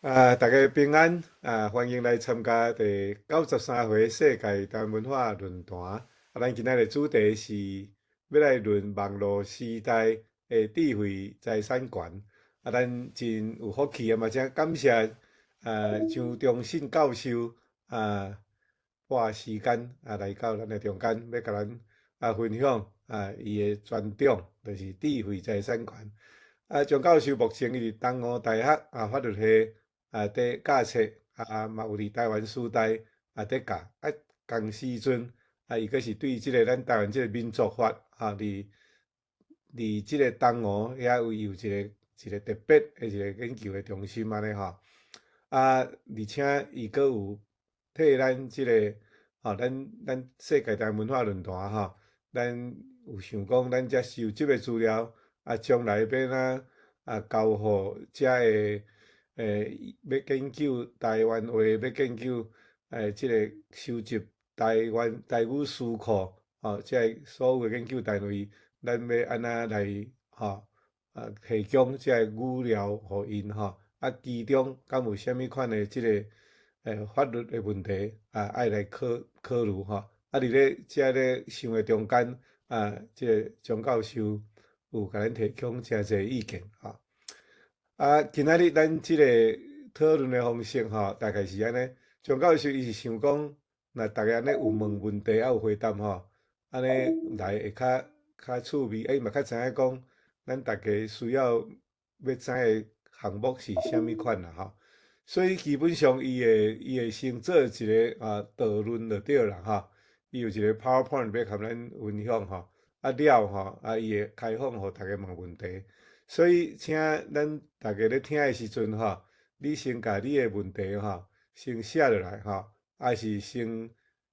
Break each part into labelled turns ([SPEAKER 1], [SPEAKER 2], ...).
[SPEAKER 1] 啊，大家平安啊！歡迎來參加第93回世界台灣文化論壇。啊，咱今仔日主題是欲來論網路時代的智慧財產權。啊，咱真有福氣啊，嘛真感謝啊張忠信教授啊，撥時間啊來到咱的中間，欲共咱啊分享啊伊的專長，就是智慧財產權。啊，張教授目前伊佇東吳大學啊法律系啊佇教冊啊，嘛有佇台灣師大啊佇教啊，仝時陣啊，伊閣是對這個咱台灣這個民族法啊，佇這個東吳遐位有一個特別的一個研究的中心按呢吼。啊，而且伊閣有替咱這個吼，咱世界台灣文化論壇吼，咱有想講咱遮收集的資料啊，將來欲按怎啊交予遮个欲研究台灣話，欲研究這個收集台灣台語詞庫，吼，這个所有的研究單位，咱欲按怎來吼啊提供這個語料予𪜶吼，啊，其中敢有啥物款的這個法律的問題啊，愛來考慮吼。啊，佇咧遮咧想的中間啊，這個張教授有共咱提供誠濟意見吼。啊，今仔日咱這個討論的方式吼，大概是按呢。張教授伊是想講，若逐家按呢有問問題，啊有回答吼，按呢來會較趣味，啊伊嘛較知影講，咱逐家需要欲知的項目是啥物款啦吼。所以基本上伊會先做一個啊導論就對啦吼。伊有一個 PowerPoint 欲共咱分享吼，啊了吼，啊伊會開放予逐家問問題。所以，請咱逐家咧聽的時陣吼，你先共你的問題吼，先寫落來吼，抑是先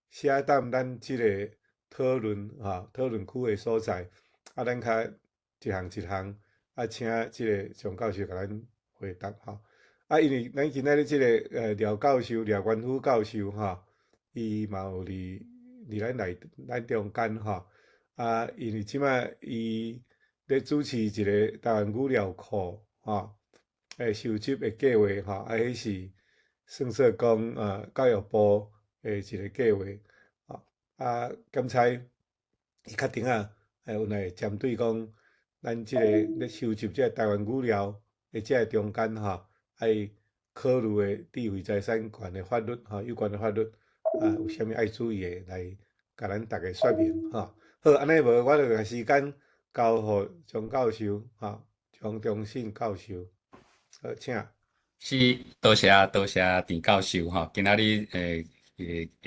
[SPEAKER 1] 寫踮咱這個討論吼討論區的所在，啊，咱較一項一項啊，請這個張教授共咱回答吼。啊，因為咱今仔日這個廖教授、廖元甫教授吼，伊嘛有佇咱內咱中間吼。啊，因為這擺伊咧主持一個台灣語料庫吼，收集的計劃吼，啊，彼是算說講啊教育部的一個計劃，吼，啊，檢查伊確定啊，有來針對講咱這個咧收集這個台灣語料的這個中間吼，愛考慮的智慧財產權的法律吼，有關的法律啊，有啥物愛注意的，來共咱逐家說明吼。好，按呢無我就共時間交予張教授，吼，張忠信教授，好，請。
[SPEAKER 2] 是，多謝多謝鄭教授吼，今仔日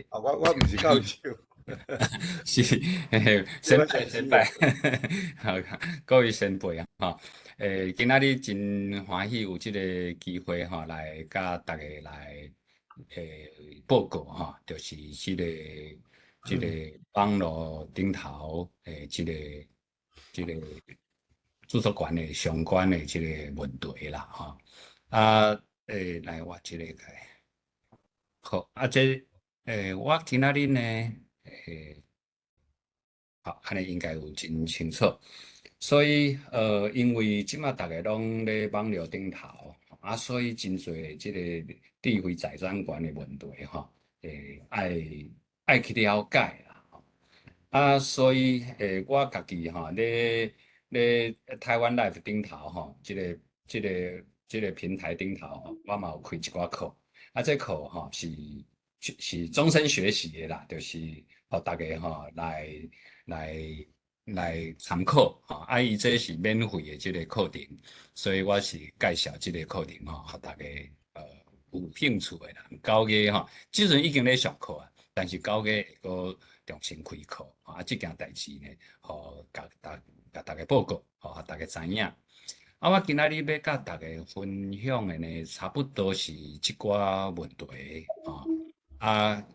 [SPEAKER 1] 啊，我毋是教授。
[SPEAKER 2] 是，先輩先輩，好，各位先輩啊，吼，今仔日真歡喜有這個機會吼，來佮逐家來報告吼，就是這個網路頂頭這個著作權的相關的這個問題啦，吼。啊，來我這個開，好，啊，這我今仔日呢，好，按呢應該有真清楚。所以，因為這馬逐家攏咧網路頂頭，啊，所以真濟這個智慧財產權的問題，吼，愛去了解啦。啊，所以，我家己吼，咧台灣 Live 頂頭吼，這個平台頂頭吼，我嘛有開一寡課，啊，這課吼是終身學習的啦，就是予逐家吼來參考吼，啊，伊這是免費的這個課程，所以我是介紹這個課程吼，予逐家有興趣的人，9月吼，這陣已經咧上課啊，但是九月會閣重新開課，啊，這件代誌呢，予共逐家報告，予逐家知影。啊，我今仔日欲佮逐家分享的呢，差不多是這寡問題，吼。啊，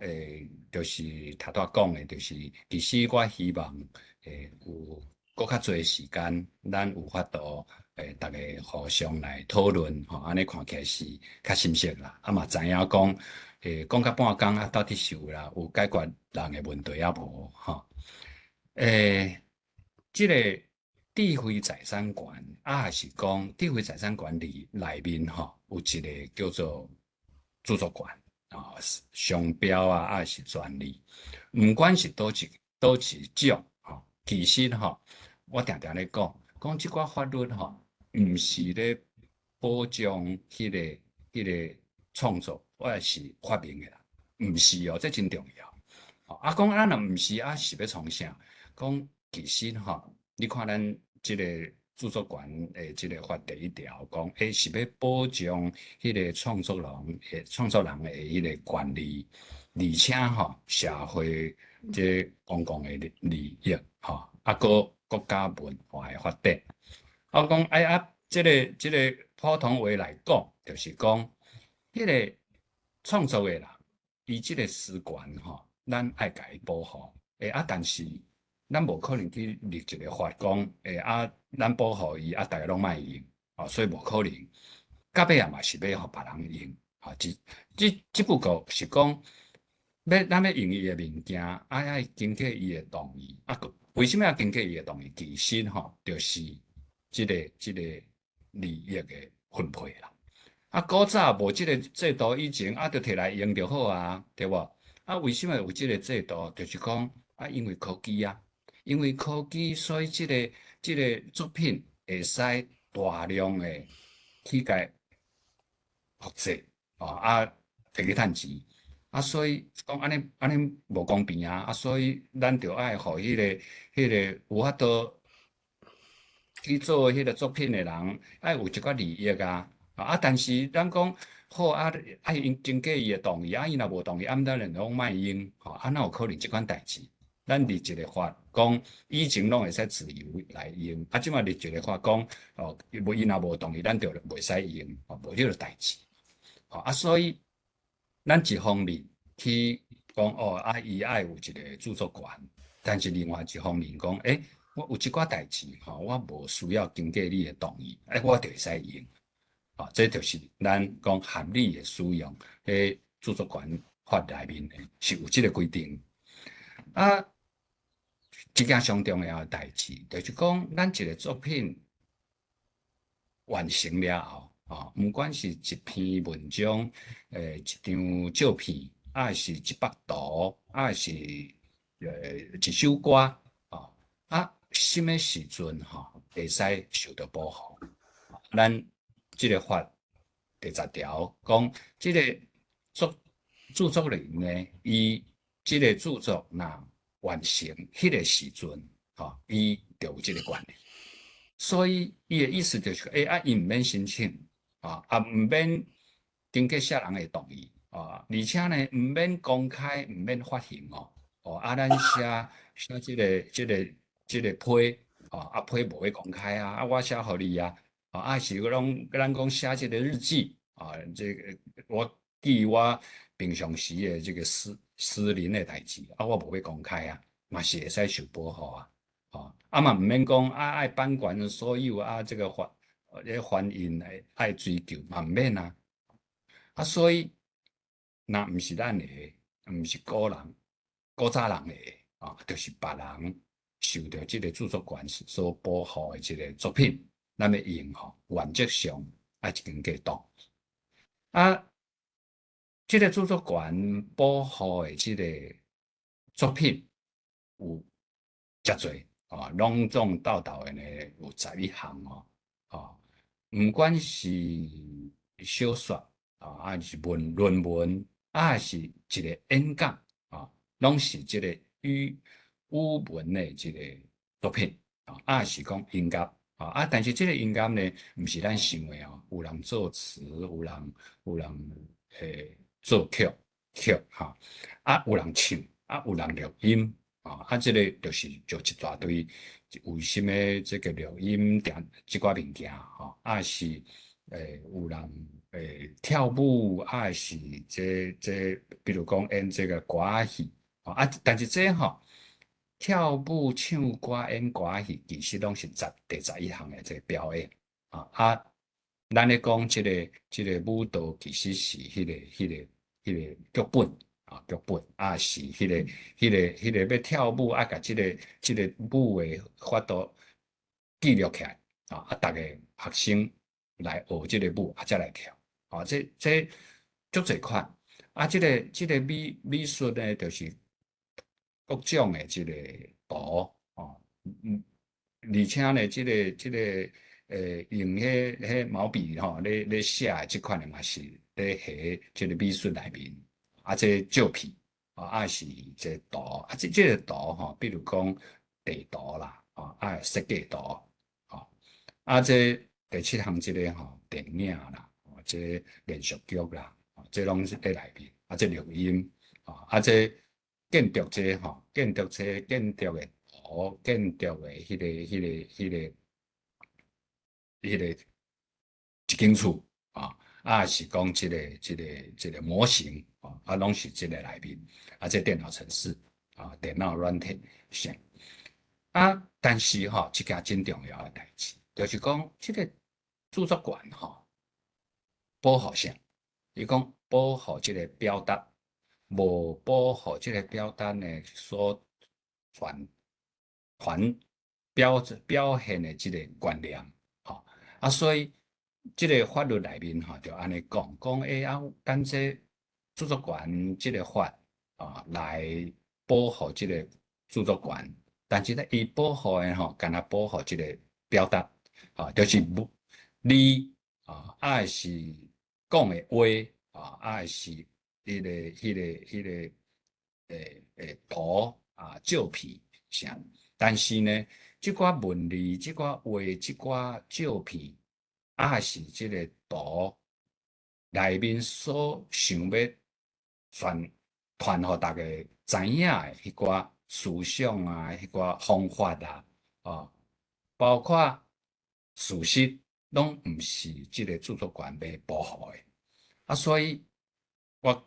[SPEAKER 2] 就是頭拄仔講的，就是其實我希望有閣較濟時間，咱有法度逐家互相來討論，吼，按呢看起來是較深饞啦。啊嘛知影講，講較半工啊，到底是有啦，有解決人的問題抑無？吼，這個智慧財產權，啊，是講智慧財產權裡內面吼，有一个叫做著作權啊，商標啊，啊是專利，毋管是佗一種吼，其實吼，我定定咧講，講這寡法律吼，毋是咧保障彼个創作或是發明的啦，毋是哦，這真重要。啊，講啊，若毋是啊，是欲創啥？講其實吼，你看咱這个著作權的這个法第一條講，是欲保障彼个創作人的彼个權利，而且吼社會這公共的利益吼，啊，閣國家文化的發展。啊，講哎啊，這个普通話來講，就是講彼个創作的人，伊這个私權吼，咱愛共伊保護。啊，但是咱無可能去立一个法講，啊，咱保護伊，啊，逐家攏莫用，哦，所以無可能。到尾也嘛是欲予別人用，吼，只不過是講，欲咱欲用伊的物件，啊，愛經過伊的同意，啊，為啥物要經過伊的同意？其實吼，就是這个利益的分配啦。啊，古早無這个制度以前，啊，就提來用就好啊，對無？啊，為啥物有這个制度？就是講啊，因為科技啊。因為科技，所以這个作品會使大量的去共複製，哦啊，摕去趁錢，啊，所以講按呢按呢無公平啊，啊，所以咱就愛予彼个有法度去做彼个作品的人，愛有一寡利益啊，啊，但是咱講好啊，愛因經過伊的同意，啊，伊若無同意，啊，咱就攏莫用，吼，啊，哪有可能這款代誌？咱立一个法，講以前攏會使自由來用，啊，這擺立一个法講，哦，無伊若無同意，咱就袂使用，哦，無這个代誌，吼啊，所以咱一方面去講，哦，啊，伊愛有一个著作權，但是另外一方面講，我有這寡代誌，吼，我無需要經過你的同意，我就會使用，哦，這就是咱講合理的使用，佇著作權法內面的是有這个規定，啊。這件上重要的代誌，就是講，咱一个作品完成了後，哦，毋管是一篇文章，一張照片，抑是一幅圖，抑是一首歌，哦，啊，啥物時陣吼會使受到保護？咱這个法第十條講，這个著作人呢，伊這个著作若完成彼个時陣，吼，伊就有這个權利。所以伊的意思就是，啊，伊毋免申請，啊，啊，毋免經過啥人的同意，啊，而且呢，毋免公開，毋免發行哦，哦，啊，咱寫寫這个批，哦，啊，批無欲公開啊，啊，我寫予你啊，啊，是攏咱講寫這个日記，啊，這个我記我平常時的這个私人的代誌，啊，我無欲公開啊，嘛是會使受保護啊，吼，啊嘛毋免講啊，愛版權所有啊，這个咧翻印的愛追究嘛毋免啊，啊，所以若毋是咱的，毋是古人、古早人的，啊，就是別人受著這个著作權所保護的這个作品，咱欲用吼，原則上愛經過同意。啊，這个著作權保護的這个作品有遮濟，哦，攏總鬥鬥的呢有11項哦，哦，毋管是小說啊，還是論文，啊，是一個演講，啊，攏是這個語文的這個作品，啊，啊是講音樂，啊，但是這個音樂呢，毋是咱想的哦，有人作詞，有人作曲吼，啊，有人唱，啊，有人錄音，啊，這个就是就一大堆，為啥物這个錄音定這寡物件吼，啊是有人跳舞，啊是這比如講演這个歌仔戲，啊，但是這吼跳舞、唱歌、演歌仔戲，其實攏是第11項的這个表演，啊啊，咱咧講這个舞蹈，其實是彼个劇本。啊，劇本啊是彼个欲跳舞啊，共這个舞的法度記錄起來，啊，逐個學生來學這个舞，啊，才來跳，啊，這足濟款，啊，這個美術呢，就是各種的這个圖，哦，而且呢，這個用彼毛筆吼，咧寫的這款的嘛是咧佇這个美術內面，啊，這照片，啊，是這圖，啊，這個圖吼，比如講地圖啦，啊，設計圖，吼，啊，這第七項這个吼，電影啦，這連續劇啦，這攏是佇內面，啊，這錄音，啊，這建築這吼，建築這建築的圖，建築的彼個一間厝，啊，啊是講這個模型，啊，攏是這個內面，啊，這電腦程式，啊，電腦軟體啥，啊，但是吼，這件真重要的代誌，就是講這个著作權吼，保護啥？伊講保護這个表達，無保護這个表達呢所傳表現的這个觀念，吼，啊，所以這个法律內面吼就按呢講，講欸啊，咱這著作權這个法啊來保護這个著作權，但是呢，伊保護的吼，干焦保護這个表達，啊，就是文字啊，抑是講的話啊，抑是彼個圖啊、照片啥，但是呢，這寡文字、這寡話、這寡照片，抑是這个圖內面所想欲傳予大家知影的彼寡思想啊、彼寡方法啊，哦，包括事實，攏毋是這个著作權欲保護的。啊，所以我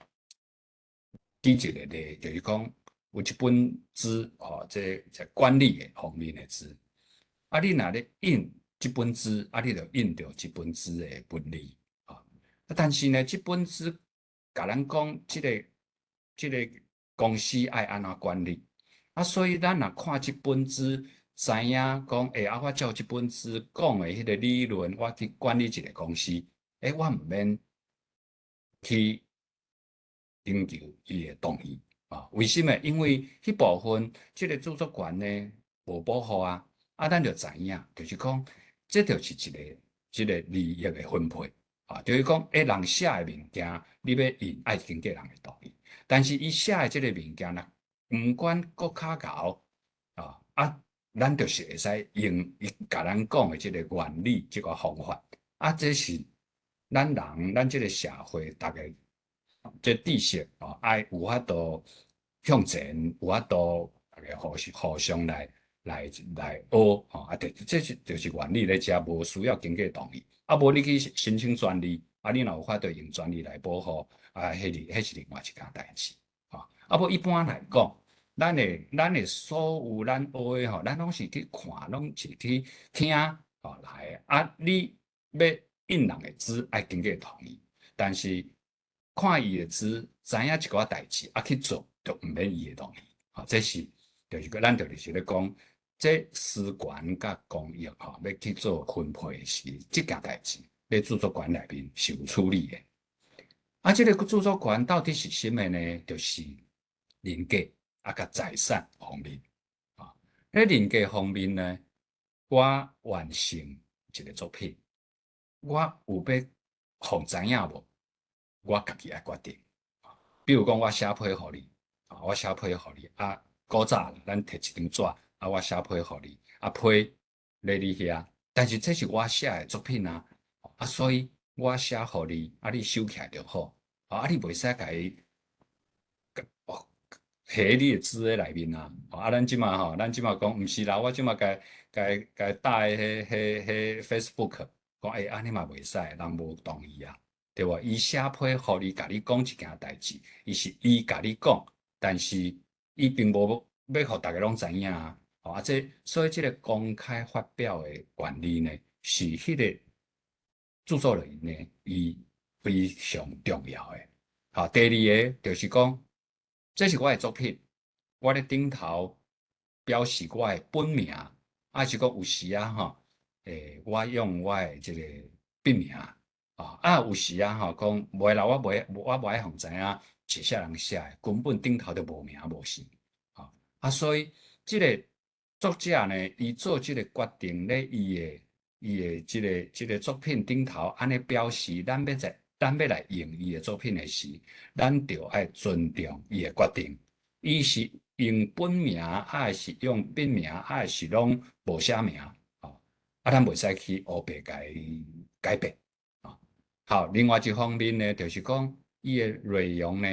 [SPEAKER 2] 舉一个例，就是講有一本書，吼，這管理的方面的書，啊，你若咧印這本書，啊，你就印著這本書的文字，啊，但是呢，這本書共咱講，這個公司愛按怎管理，啊，所以咱若看這本書，知影講，欸，啊，我照這本書講的彼个理論，我去管理一个公司，欸，我毋免去徵求伊的同意，啊，為啥物？因為彼部分這个著作權呢無保護啊，啊，咱就知影，就是講，這就是一个這个利益的分配，啊，就是講，欸，人寫的物件，你欲印愛經過人的同意，但是伊寫的這个物件若毋管閣較𠢕，啊，咱就是會使用伊共咱講的這个原理，這个方法，啊，這是咱人，咱這个社會，逐个這知識哦，愛有法度向前，有法度逐个互相來學吼，啊，這是就是原理咧遮，無需要經過同意，啊，無你去申請專利，啊，你若有法度用專利來保護，啊，彼是另外一件代誌，吼，啊，無一般來講，咱的所有咱學的吼，咱攏是去看，攏是去聽吼來的，啊，你欲印人的書愛經過同意，但是看伊的書，知影一寡代誌，啊去做，就毋免伊的同意，吼，這是就是講咱就是咧講，這私權佮公益吼，欲去做分配時，這件代誌咧著作權內面是有處理的。啊，這个著作權到底是啥物呢？就是人格啊，佮財產方面啊。喺人格方面呢，我完成一个作品，我有欲予知影無？我家己愛決定。比如講，我寫批予你，啊，我寫批予你，啊，古早咱提一張紙，啊，我寫批予你，啊，批咧你遐，但是這是我寫的作品啊，啊，所以我寫予你，啊，你收起來就好，啊，你袂使共伊，哦，佇你的書的內面啊，啊，咱這馬吼，咱這馬講，毋是啦，我這馬共搭彼彼 Facebook，講欸，按呢嘛袂使，人無同意啊，對無？伊寫批予你，共你講一件代誌，伊是伊共你講，但是伊並無欲予逐家攏知影啊。啊，這所以這个公開發表的權利呢，是彼个著作人呢，伊非常重要的。好，第二个就是講，這是我的作品，我咧頂頭表示我的本名，抑是講有時啊吼，我用我的這個筆名啊，啊有時啊吼講袂啦，我袂愛予人知影是啥人寫的，根本頂頭就無名無姓，啊啊，所以這個作者呢，伊做這個決定咧，伊的這個作品頂頭按呢表示，咱欲來用伊的作品的時，咱就愛尊重伊的決定。伊是用本名，抑是用筆名，抑是攏無寫名，吼，啊，咱袂使去烏白共伊改變，啊。好，另外一方面呢，就是講伊的內容呢，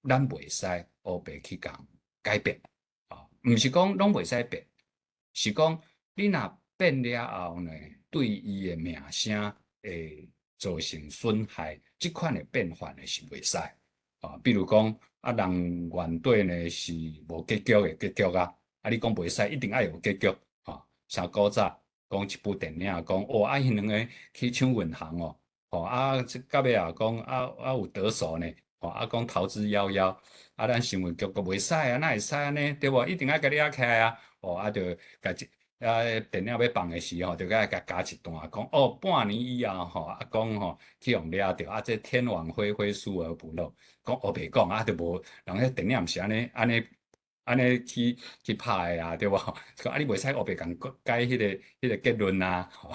[SPEAKER 2] 咱袂使烏白去共改變，啊，毋是講攏袂使變，是講你若變了後呢，對伊的名聲會造成損害，這款的變法呢是袂使，啊，比如講啊，人原底呢是無結局的結局啊，啊，你講袂使，一定愛有結局，吼，像古早講一部電影講，哦，啊，彼兩个去搶銀行哦，吼，啊，這到尾也講啊啊有得手呢，吼，啊講逃之夭夭，啊，咱新聞局閣袂使啊，哪會使按呢？對無？一定愛共你壓起來啊，哦，啊，就共一啊，電影欲放的時吼，就共共加一段講，哦，半年以後吼，啊講吼去予掠著，啊，這天網恢恢疏而不漏，講烏白講啊，就無人彼電影毋是按呢按呢按呢去拍的啊，對無？講啊，你袂使烏白共改彼個結論啊，吼，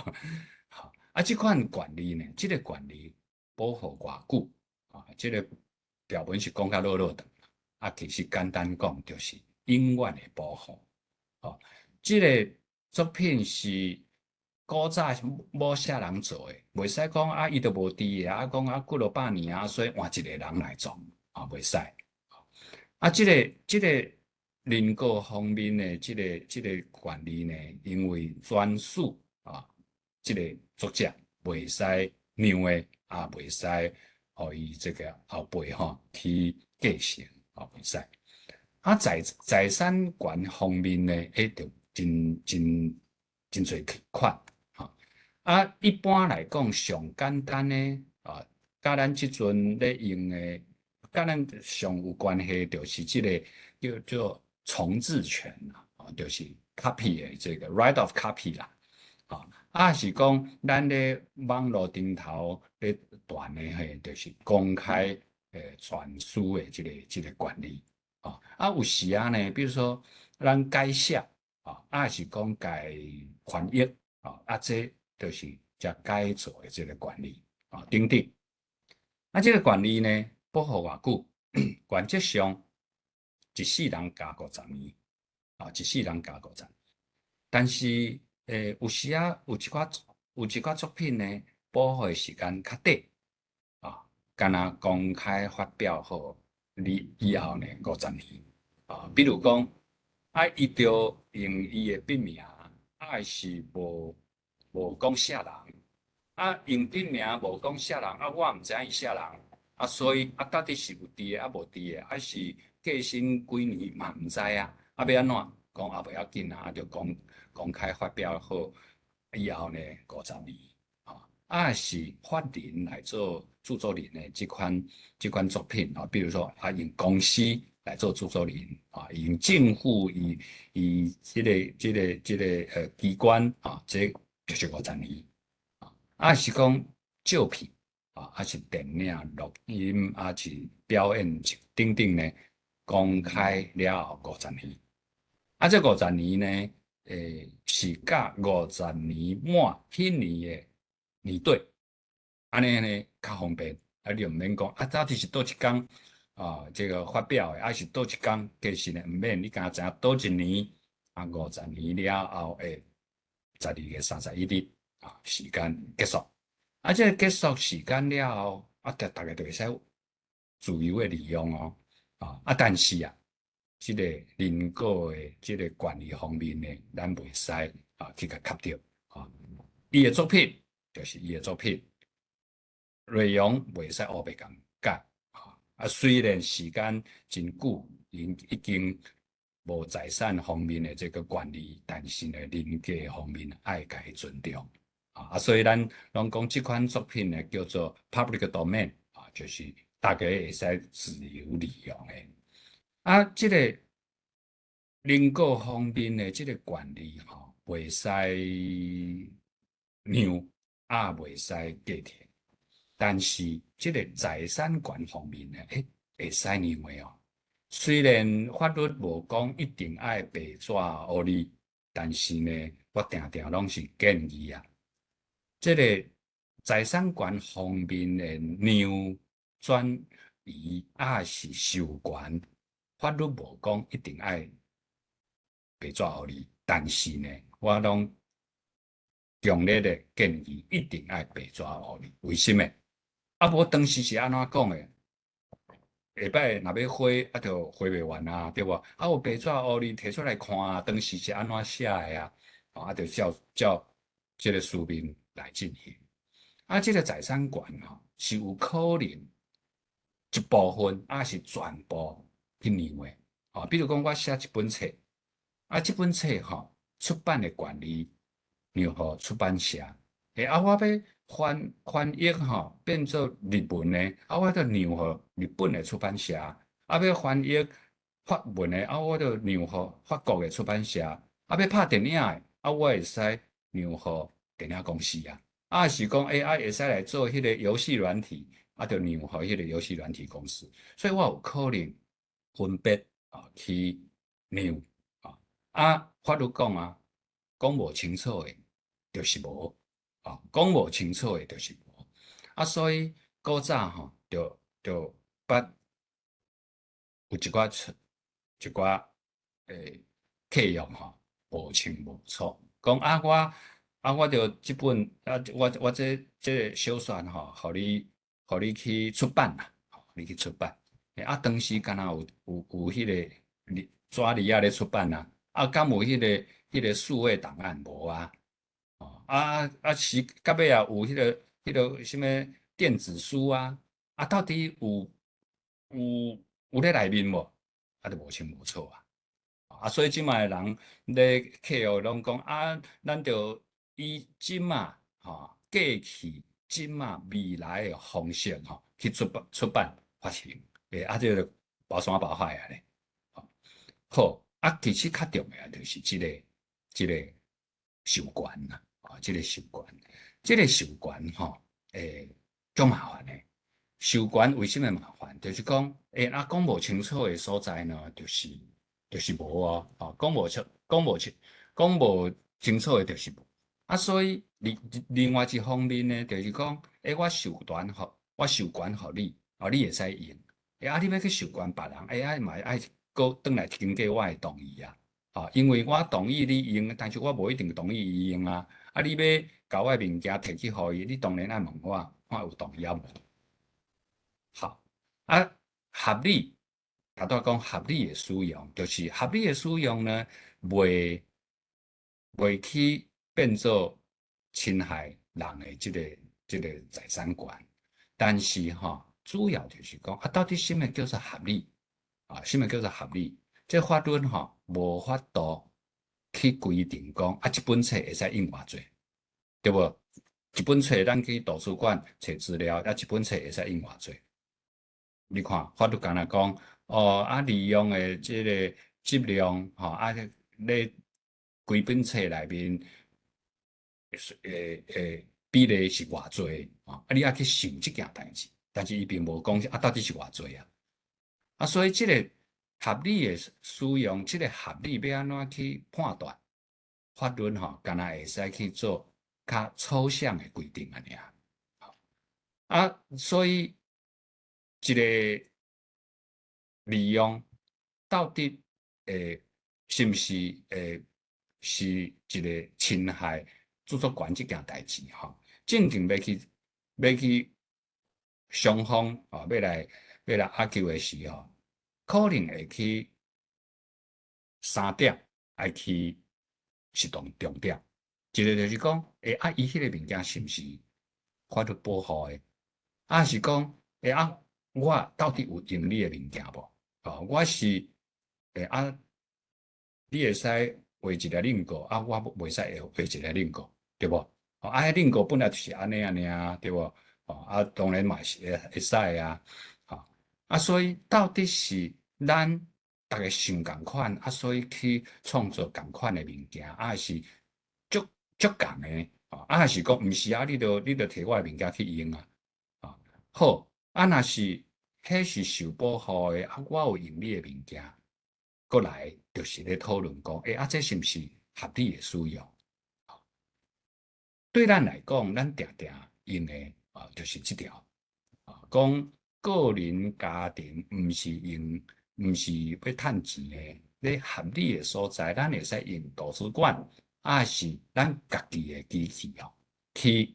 [SPEAKER 2] 好，啊，這款權利呢，這個權利保護偌久啊？這個條文是講較落落長，啊，其實簡單講就是永遠的保護，吼，這個作品是古早某啥人做的，袂使講啊，伊都無佇的啊，講啊過了百年啊，所以換一個人來做，啊，袂使。啊，這個人格方面的這個權利呢，因為專屬啊，這個作者袂使讓的，啊，袂使予伊這個後輩吼去繼承，啊，袂使。啊，財產權方面呢，彼就真真真濟款，吼。啊，一般來講，上簡單的啊，佮咱這陣咧用的，佮咱上有關係，就是這個叫做重製權啦，啊，就是 copy 的這個 right of copy 啦，啊，啊是講咱咧網路頂頭咧傳的彼，就是公開傳輸的這個權利，啊，啊有時啊呢，比如說咱改寫。啊，啊是講改翻譯，啊，啊這就是才改造的這個權利，啊等等。啊，這個權利呢，保護偌久？原則上一世人加50年，啊，一世人加五十年。但是，有時啊，有一寡作品呢，保護的時間較短，啊，敢若公開發表予你以後呢，五十年，啊，比如講，啊，伊著用伊的筆名，啊，是無講啥人，啊，用筆名無講啥人，啊，我毋知影伊啥人，啊，所以啊，到底是有佇的啊，無佇的，還是過身幾年嘛毋知啊，啊，欲按怎講也袂要緊啊，就公開發表好以後呢，五十年，啊，是法人來做著作人的這款作品啊，比如說啊，用公司來做著作人啊，用政府伊伊這個機關啊，這就是五十年啊，啊是講照片啊，啊是電影、錄音，啊是表演等等呢，公開了後五十年，啊，這五十年呢，是佮五十年滿彼年的年底，按呢呢較方便，啊，你就毋免講啊，到底是佗一工啊，這個發表的，還是佗一工？其實呢，毋免，你敢知影佗一年啊，五十年了後的12月31日啊，時間結束。啊，這個結束時間了後，啊，逐家就會使自由的利用哦。啊，但是啊，這個人格的這個權利方面呢，咱袂使啊去共插著啊。伊的作品就是伊的作品，內容袂使烏白共改。啊，雖然時間真久，已經無財產方面的這個權利，但是呢，人格方面愛共伊尊重。啊，所以咱攏講這款作品呢，叫做 public domain 啊，就是大家會使自由利用的。啊，這個人格方面的這個權利吼，袂使讓也袂使繼承。但是這个財產權方面呢，會使讓的哦。雖然法律無講一定愛白紙烏字，但是呢，我定定攏是建議啊，這个財產權方面的讓轉移抑是授權，法律無講一定愛白紙烏字，但是呢，我攏強烈的建議一定愛白紙烏字。為什麼？啊，無當時是按怎講的？下擺若欲回，啊，就回袂完啊，對無？啊，有白紙烏字提出來看啊，當時是按怎寫的啊？啊，就照照這个書面來進行。啊，這个財產權吼，是有可能一部分，抑是全部去讓的。吼，比如講，我寫一本冊，啊，這本冊吼，出版的權利讓予出版社。啊，我欲翻譯吼，變做日文的，啊，我就讓予日本的出版社；啊，欲翻譯法文的，啊，我就讓予法國的出版社；啊，欲拍電影的，啊，我會使讓予電影公司啊。啊，是講，啊，會使來做彼个遊戲軟體，啊，就讓予彼个遊戲軟體公司。所以我有可能分別啊去讓啊。啊，法律講啊，講無清楚的，就是無。啊，講無清楚的，就是無。啊，所以古早吼，就捌有一寡出一寡契約吼，無清無楚。講啊，我就這本啊，我這個小說吼，予你去出版啦，予你去出版。啊，當時敢若有彼个紙字仔咧出版啊？啊，敢有彼个數位檔案無啊？啊啊是，到尾也有彼个啥物電子書啊？啊，到底有咧內面無？啊，就無清無楚啊！啊，所以這擺的人咧契約攏講啊，咱就以這馬吼過去、這馬未來的方式吼去出版發行，啊，這个包山包海啊咧。好，啊，其實較重要就是這个授權啦，啊，這个授權，這个授權吼，足麻煩的。授權為啥物麻煩？就是講，啊，講無清楚的所在呢，就是無哦，哦，講無清楚的，就是無。啊，所以另外一方面呢，就是講，我授權予你，哦，你會使用。啊，你欲去授權別人，啊，嘛愛閣轉來經過我的同意啊。哦，因為我同意你用，但是我無一定同意伊用啊。啊，你欲共我的物件提去予伊，你當然愛問我，看有同意抑無。好，啊，合理，頭拄講合理的使用，就是合理的使用呢，袂去變做侵害人的這个財產權。但是吼，主要就是講啊，到底啥物叫做合理？啊，啥物叫做合理？這法律吼無法度去規定講啊，這本冊會使印偌濟，對無？一本冊咱去圖書館揣資料，啊，一本冊會使印偌濟？你看法律敢若講，哦，啊，利用的這个質量，吼，啊，咧規本冊內面，比例是偌濟，啊，你愛去想這件代誌，但是伊並無講啊，到底是偌濟啊？啊，所以這个合理的使用，這个合理欲按怎去判斷？法律吼，敢若會使去做較抽象的規定按呢爾。啊，所以一个利用到底是毋是是一个侵害著作權這件代誌吼？正經欲去雙方哦，欲來拗撬的時候，可能會去三點愛去適當重點。一个就是講，啊，伊彼个物件是毋是法律保護的？抑是講，啊，我到底有用你的物件無？哦，我是啊，你會使畫一个輪廓，啊，我袂使畫一个輪廓，對無？哦，啊，彼輪廓本來就是按呢按呢啊，對無？哦，啊，當然嘛是會使啊，吼，啊，所以到底是咱逐家想仝款，啊，所以去創造仝款的物件，抑是足足仝的，啊，還是講毋是啊？你著提我的物件去用啊！啊，好，啊，若是彼是受保護的，啊，我有用你的物件，閣來就是咧討論講，欸，啊，這是毋是合理的使用？對咱來講，咱定定用的啊，就是這條啊，講個人家庭毋是用，毋是欲趁錢的，咧合理的所在，咱會使用圖書館。抑是咱家己的機器哦，去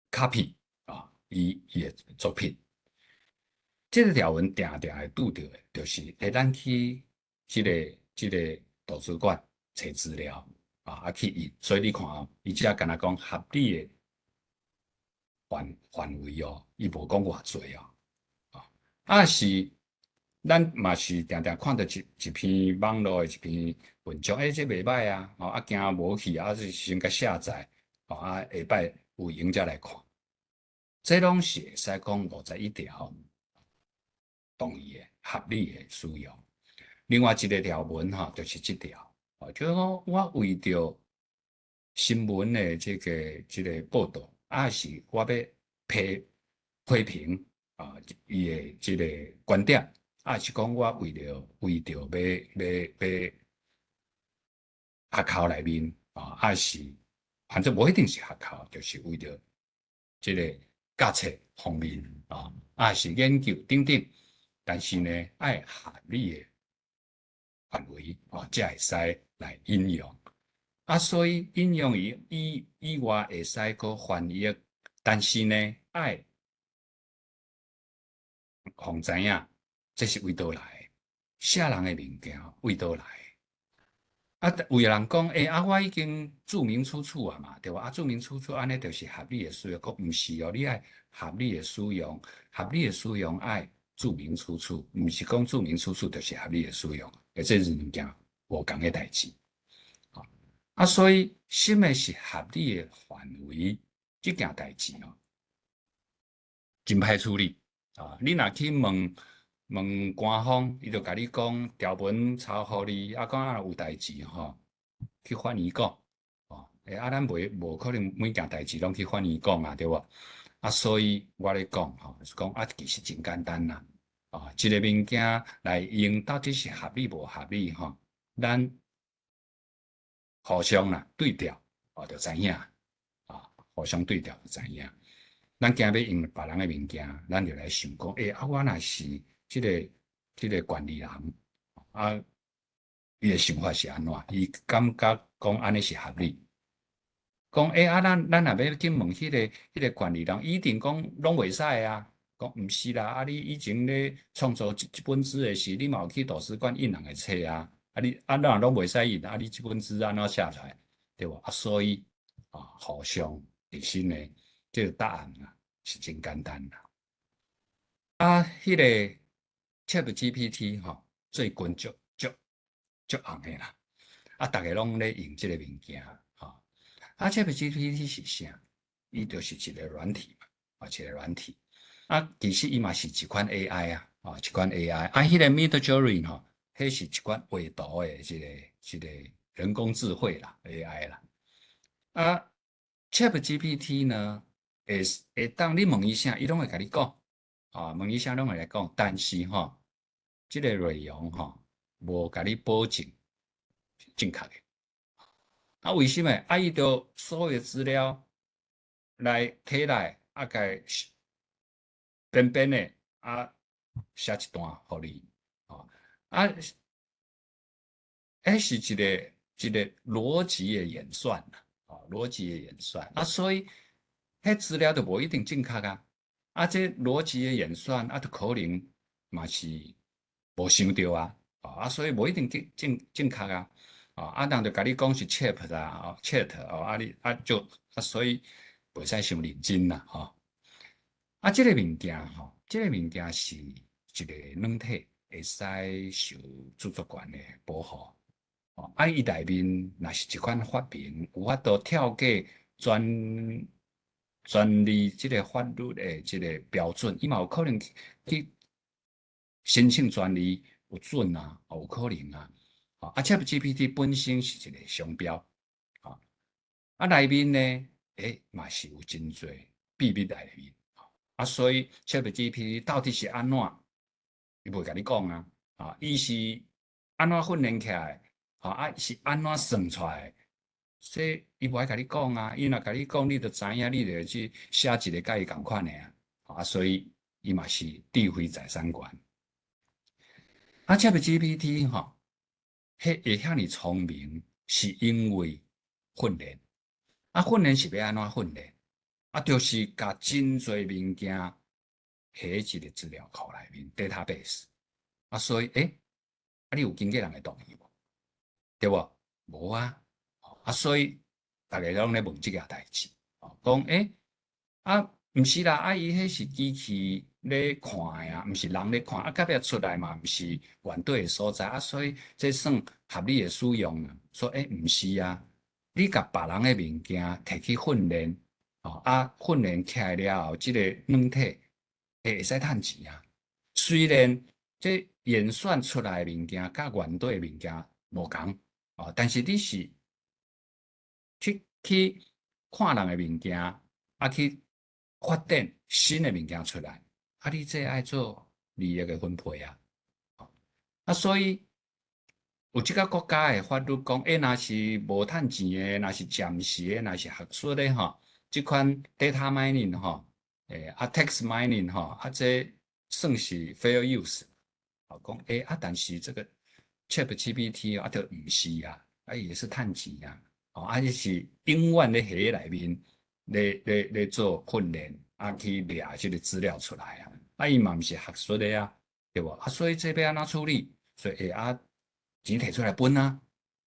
[SPEAKER 2] copy 啊，伊的作品。這個條文定定會拄著的，就是欸，咱去這個圖書館揣資料啊，啊去印。所以你看哦，伊遮敢若講合理的範圍哦，伊無講偌濟哦，啊，抑是咱嘛是定定看著一篇網路的一篇文章，欸，這袂䆀啊，吼，啊驚無去啊，就先共下載，吼，啊下擺有閒才來看。這攏是會使講51條同意的合理的使用。另外一个條文吼，就是這條，哦，就是講我為著新聞的這個報導，抑是我欲批評啊，伊的這個觀點，抑是講我為著欲學校內面啊，抑是反正無一定是學校，就是為著這個教冊方面啊，抑是研究等等，但是呢，愛合理的範圍哦，才會使來引用。啊，所以引用伊以外會使閣翻譯，但是呢，愛予知影這是佗佗來，啥人的物件佗佗來。啊，有人講，欸，啊，我已經註明出處啊嘛，對無？啊，註明出處，按呢就是合理的使用，閣毋是哦，你愛合理的使用，合理的使用愛註明出處，毋是講註明出處就是合理的使用，欸，這是兩件無仝的代誌。啊，所以啥物是合理的範圍，這件代誌哦，真歹處理啊！你若去問問官方，伊就共你講條文抄予你，啊，講啊有代誌吼，去法院講哦。欸，啊，咱袂無可能每件代誌攏去法院講啊，對無？啊，所以我咧講吼，就是講啊，其實真簡單啦。啊，一个物件來用到底是合理無合理吼，咱互相啦對調，哦，就知影啊，互相對調就知影。咱驚欲用別人的物件，咱就來想講，欸，啊，我若是這個管理人，啊，伊的想法是按怎？伊感覺講按呢是合理。講欸，啊，咱若欲去問彼個管理人，伊一定講攏袂使啊。講毋是啦，啊，你以前咧創作這本書的時，你嘛有去圖書館印人的冊啊。啊，你啊，若攏袂使印，啊，你這本書按怎寫出來？對無？啊，所以啊，互相其實呢，這個答案啊是真簡單啦。啊，彼個 ChatGPT 吼，最近足足足紅的啦。啊，逐家攏咧用這個物件，吼。啊，ChatGPT 是啥？伊就是一個軟體嘛，啊，一個軟體。啊，其實伊嘛是一款 AI 啊，啊，一款 AI。啊，彼個 Midjourney 吼，彼是一款畫圖的這個人工智慧啦，AI 啦。啊，ChatGPT 呢，會當你問伊啥，伊攏會共你講，啊，問伊啥攏會來講。但是吼，這個內容吼，無共你保證正確的。啊，為啥物？啊，伊著所有資料來提來，啊，共編編的，啊，寫一段予你，啊，啊，彼是一個邏輯的演算啊，邏輯的演算，啊，所以彼資料就無一定正確啊，啊，這邏輯的演算啊，就可能嘛是無想著啊，啊，所以無一定正確啊，啊，人就共你講是 chat 啦，chat 哦，啊你啊就啊，所以袂使傷認真啦，吼。啊，這個物件吼，這個物件是一個軟體，會使受著作權的保護。哦，啊，伊內面若是一款發明，有法度跳過專利這個法律的這個標準，伊嘛有可能去申請專利有准啊，有可能啊。啊，ChatGPT 本身是一個商標。啊，內面呢，嘛是有真濟秘密內面。啊，所以 ChatGPT 到底是按怎？伊袂共你講啊。啊，伊是按怎訓練起來？啊，是按怎算出來？所以伊無愛共你講啊。伊若共你講，你就知影，你就去寫一个佮伊仝款的啊。啊，所以伊嘛是智慧財產權。啊，ChatGPT 吼，彼會遐爾聰明，是因為訓練。啊，訓練是欲按怎訓練？啊，就是共真濟物件下一个資料庫內面 database。啊，所以，啊，你有經過人的同意無？對無？無啊。啊，所以逐家攏咧問這個代誌，講啊，毋是啦，啊，伊彼是機器咧看的啊，毋是人咧看，啊，到尾出來嘛，毋是原底的所在，啊，所以這算合理的使用啊。說毋是啊，你共別人的物件摕去訓練，哦，啊，訓練起來了後，這个軟體會使趁錢啊。雖然這演算出來的物件佮原底的物件無仝，哦，但是你是去看人的物件，啊，去發展新的物件出來，啊，你這愛做利益的分配啊。啊，所以有這個國家的法律講，若是無趁錢的，若是暫時的，若是學術的吼，這款 data mining 吼，啊 text mining 吼，啊，這算是 fair use。啊，講啊，但是這個 ChatGPT 啊，就毋是啊，啊，伊是趁錢啊，哦，啊，伊是永遠咧佇內面咧做訓練，啊，去掠這個資料出來啊，啊，伊嘛毋是學術的啊，對無？啊，所以這欲按怎處理？所以啊，錢提出來分啊，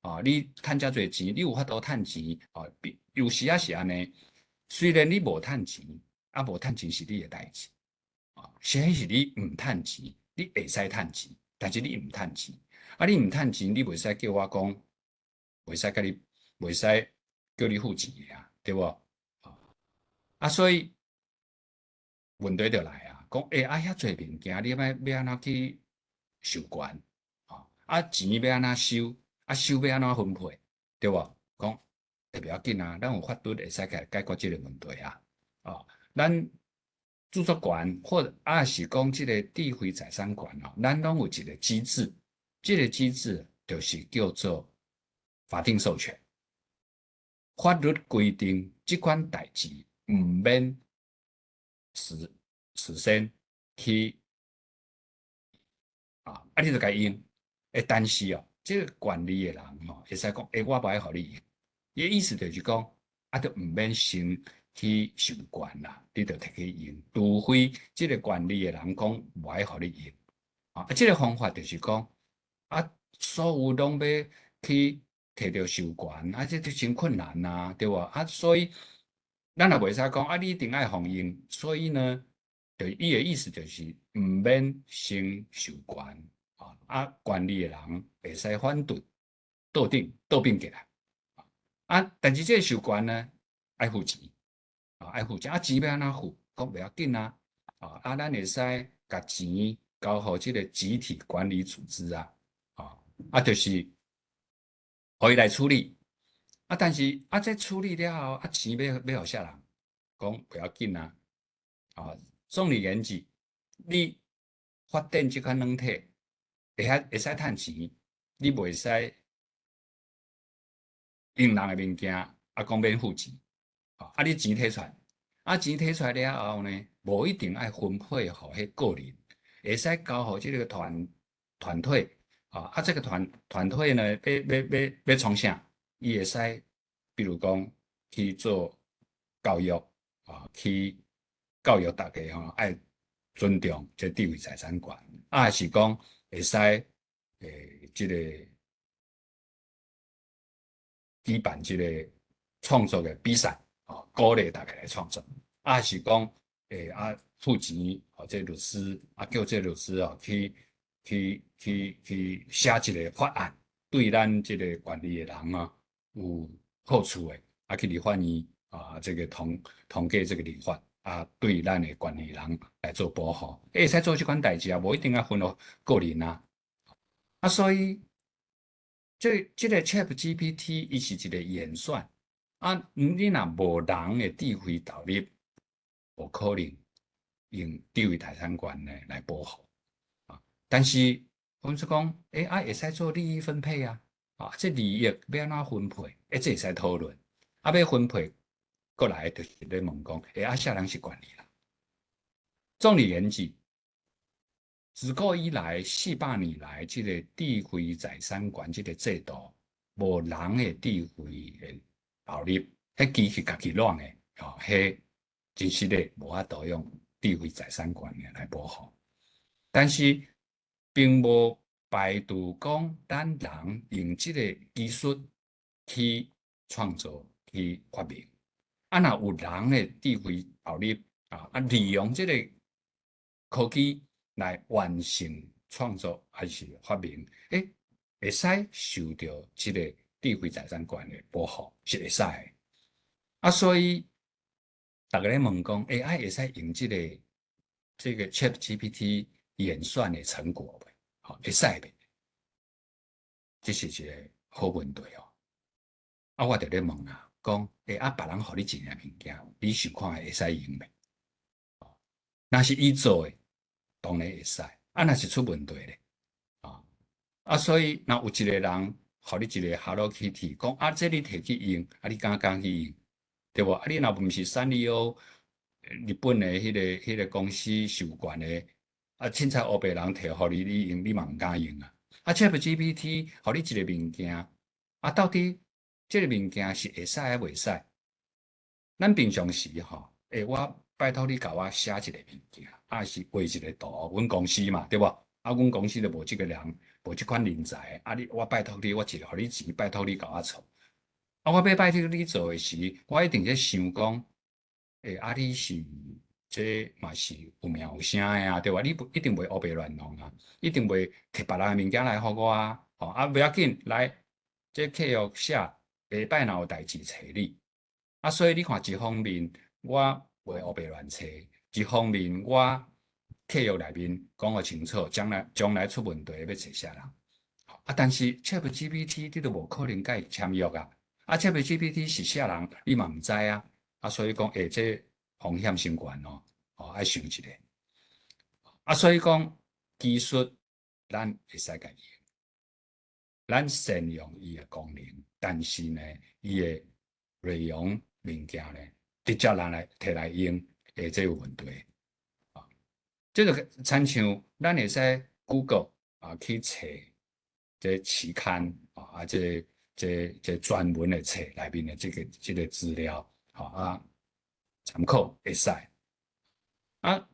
[SPEAKER 2] 啊，你趁遮濟錢，你有法度趁錢，啊，有時仔是按呢，雖然你無趁錢，啊，無趁錢是你的代誌，啊，實際是你毋趁錢，你會使趁錢，但是你毋趁錢，啊，你毋趁錢，你袂使叫我講，袂使共你，袂使叫你付錢的啊，對無？啊，所以問題就來啊，講啊，遐濟物件，你欲欲按怎去授權？啊，錢欲按怎收？啊，收欲按怎分配？對無？講特別要緊啊，咱有法律會使來解決這個問題啊。哦，咱著作權或抑是講這个智慧財產權哦，咱攏有一個機制，這个機制就是叫做法定授權。法律規定這款代誌毋免事先去啊，啊，你就共用。但是哦，這个權利的人吼，會使講，我無愛予你用。伊的意思就是講，啊，就毋免先去授權啦，你就摕去用，除非這个權利的人講無愛予你用。啊，這个方法就是講，啊，所有攏欲去提著授權，啊，這就真困難啊，對無？啊，所以咱也袂使講，啊，你一定愛予用。所以呢，就伊的意思就是毋免先授權。啊，權利的人會使反對，倒轉倒變過來。啊，但是這个授權呢，愛付錢，啊，愛付錢，啊，錢欲按怎付？講袂要緊啊，啊，咱會使共錢交予這个集體管理組織啊，啊，就是予伊來處理。啊，但是啊，這處理了後，啊，錢欲予啥人？講袂要緊啊，啊，總而言之，你發展這款軟體，會使趁錢，你袂使用人的物件，啊，講免付錢，啊，你錢提出來，啊，錢提出來了後呢，無一定愛分配予彼個人，會使交予這个團隊，啊，這个團隊呢，欲創啥，伊會使，比如講去做教育，啊，去教育大家吼，愛尊重這智慧財產權，啊，抑是講會使，這个舉辦這个創作的比賽，哦，鼓勵大家來創作，啊，是講，啊，付錢，予這律師，啊，叫這律師哦，去寫一个法案，對咱這个權利的人啊有好處的，啊，去立法院啊，這个通過這个立法，啊，對咱的權利人來做保護，會使做這款代誌啊，無一定愛分予個人啊，啊，所以這个 ChatGPT 伊是一个演算，啊，你若無人的智慧投入，無可能用智慧財產權呢來保護。啊，但是阮說講，啊，會使做利益分配啊，啊，這利益欲按怎分配？這會使討論。啊，欲分配過來，就是咧問講，啊，啥人是權利人？總而言之，自古以來400年來，這个智慧財產權這个制度，無人的智慧的投入，彼機器家己亂的，吼，彼真實的無法度用智慧財產權的來保護。但是並無排除講，咱人用這个技術去創造、去發明。啊，若有人的智慧投入啊，利用這个科技來完成創作還是發明，會使受著這个智慧財產權的保護，是會使的。啊，所以逐家咧問講，啊，會使用這個 ChatGPT 演算的成果袂？吼，會使袂？這是一个好問題哦。啊，我就咧問啊，講，啊，別人予你一樣物件，你想看會使用袂？若是伊做的，當然會使。啊，若是出問題咧，啊，所以若有一個人予你一個 Hello Kitty，講啊，這你提去用，啊，你敢敢去用？對無？啊，你若毋是三麗鷗日本的彼個公司授權的，啊，凊彩烏白人提予你，你用，你嘛毋敢用啊。啊，ChatGPT 予你一个物件，啊，到底這个物件是會使抑袂使？咱平常時吼，我拜託你共我寫一个物件，啊是畫一个圖，阮公司嘛，對無？啊，阮公司就無這个人，無這款人才，啊，你我拜託你，我一个予你錢，拜託你共我做。啊，我欲拜託你做的時，我一定咧想講，啊，你是這嘛是有名有姓的啊，對無？你不一定袂烏白亂弄啊，一定袂提別人的物件來予我啊，吼啊，袂要緊，來，這契約寫，下擺若有代誌揣你。啊，所以你看，一方面我袂烏白亂揣，一方面我契約內面講予清楚，將來出問題欲揣啥人。啊，但是 ChatGPT 你都無可能共伊簽約啊。啊，ChatGPT 是啥人，你嘛毋知啊。啊，所以講，這風險傷懸哦，哦，愛想一下。啊，所以講技術，咱會使共伊用，咱善用伊的功能，但是呢，伊的內容物件呢，直接咱來提來用，這有問題。啊，這個親像咱會使 Google 啊去揣這期刊啊，這專門的冊內面的這個資料，吼啊，參考會使。啊，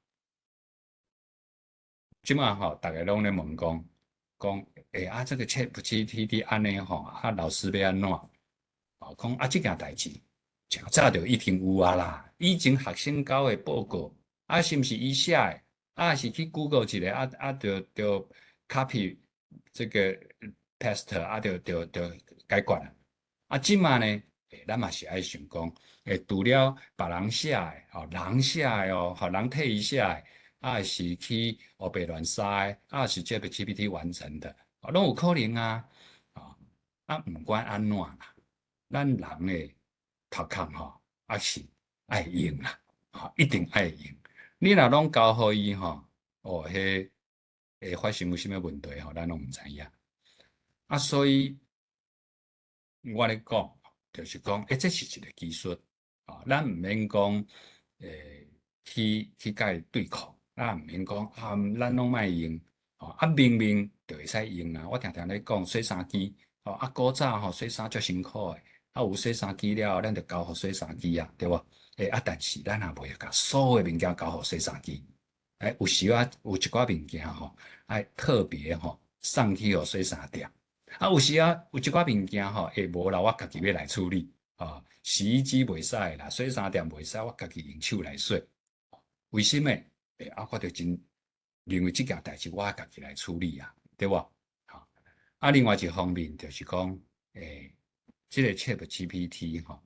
[SPEAKER 2] 這馬吼，逐家攏咧問講講，啊，這個 ChatGPT 按呢吼，啊，老師欲按怎？哦，講啊，這件代誌誠早就已經有啊啦，以前學生交的報告，啊，是毋是伊寫的？啊，是去 Google 一下，啊啊，就 copy 這個 paste 啊，就解決啦。啊，這馬呢，咱嘛是愛想講，除了別人寫的，吼，人寫的哦，予人替伊寫的，啊是去烏白亂塞的，啊是 ChatGPT 完成的，攏有可能啊。啊，毋管按怎啦，咱人的頭殼吼，抑是愛用啦，吼，一定愛用。你若攏交予伊吼，哦，彼會發生有啥物問題吼，咱攏毋知影。啊，所以我咧講，就是講，這是一个技術，啊，咱毋免講，去共伊對抗，咱毋免講啊，咱攏莫用，吼，啊，明明就會使用啊。我定定咧講洗衫機，吼，啊，古早吼洗衫足辛苦的，啊，有洗衫機了後，咱就交予洗衫機啊，對無？啊，但是咱也袂共所有物件交予洗衫機，有時啊，有一寡物件吼，愛特別吼送去予洗衫店。啊，有時啊，有一寡物件吼，無啦，我家己欲來處理，啊，洗衣機袂使啦，洗衫店袂使，我家己用手來洗。為啥物？啊，我就真認為這件代誌我家己來處理啊，對無？吼，啊，另外一方面就是講，這个 ChatGPT 吼，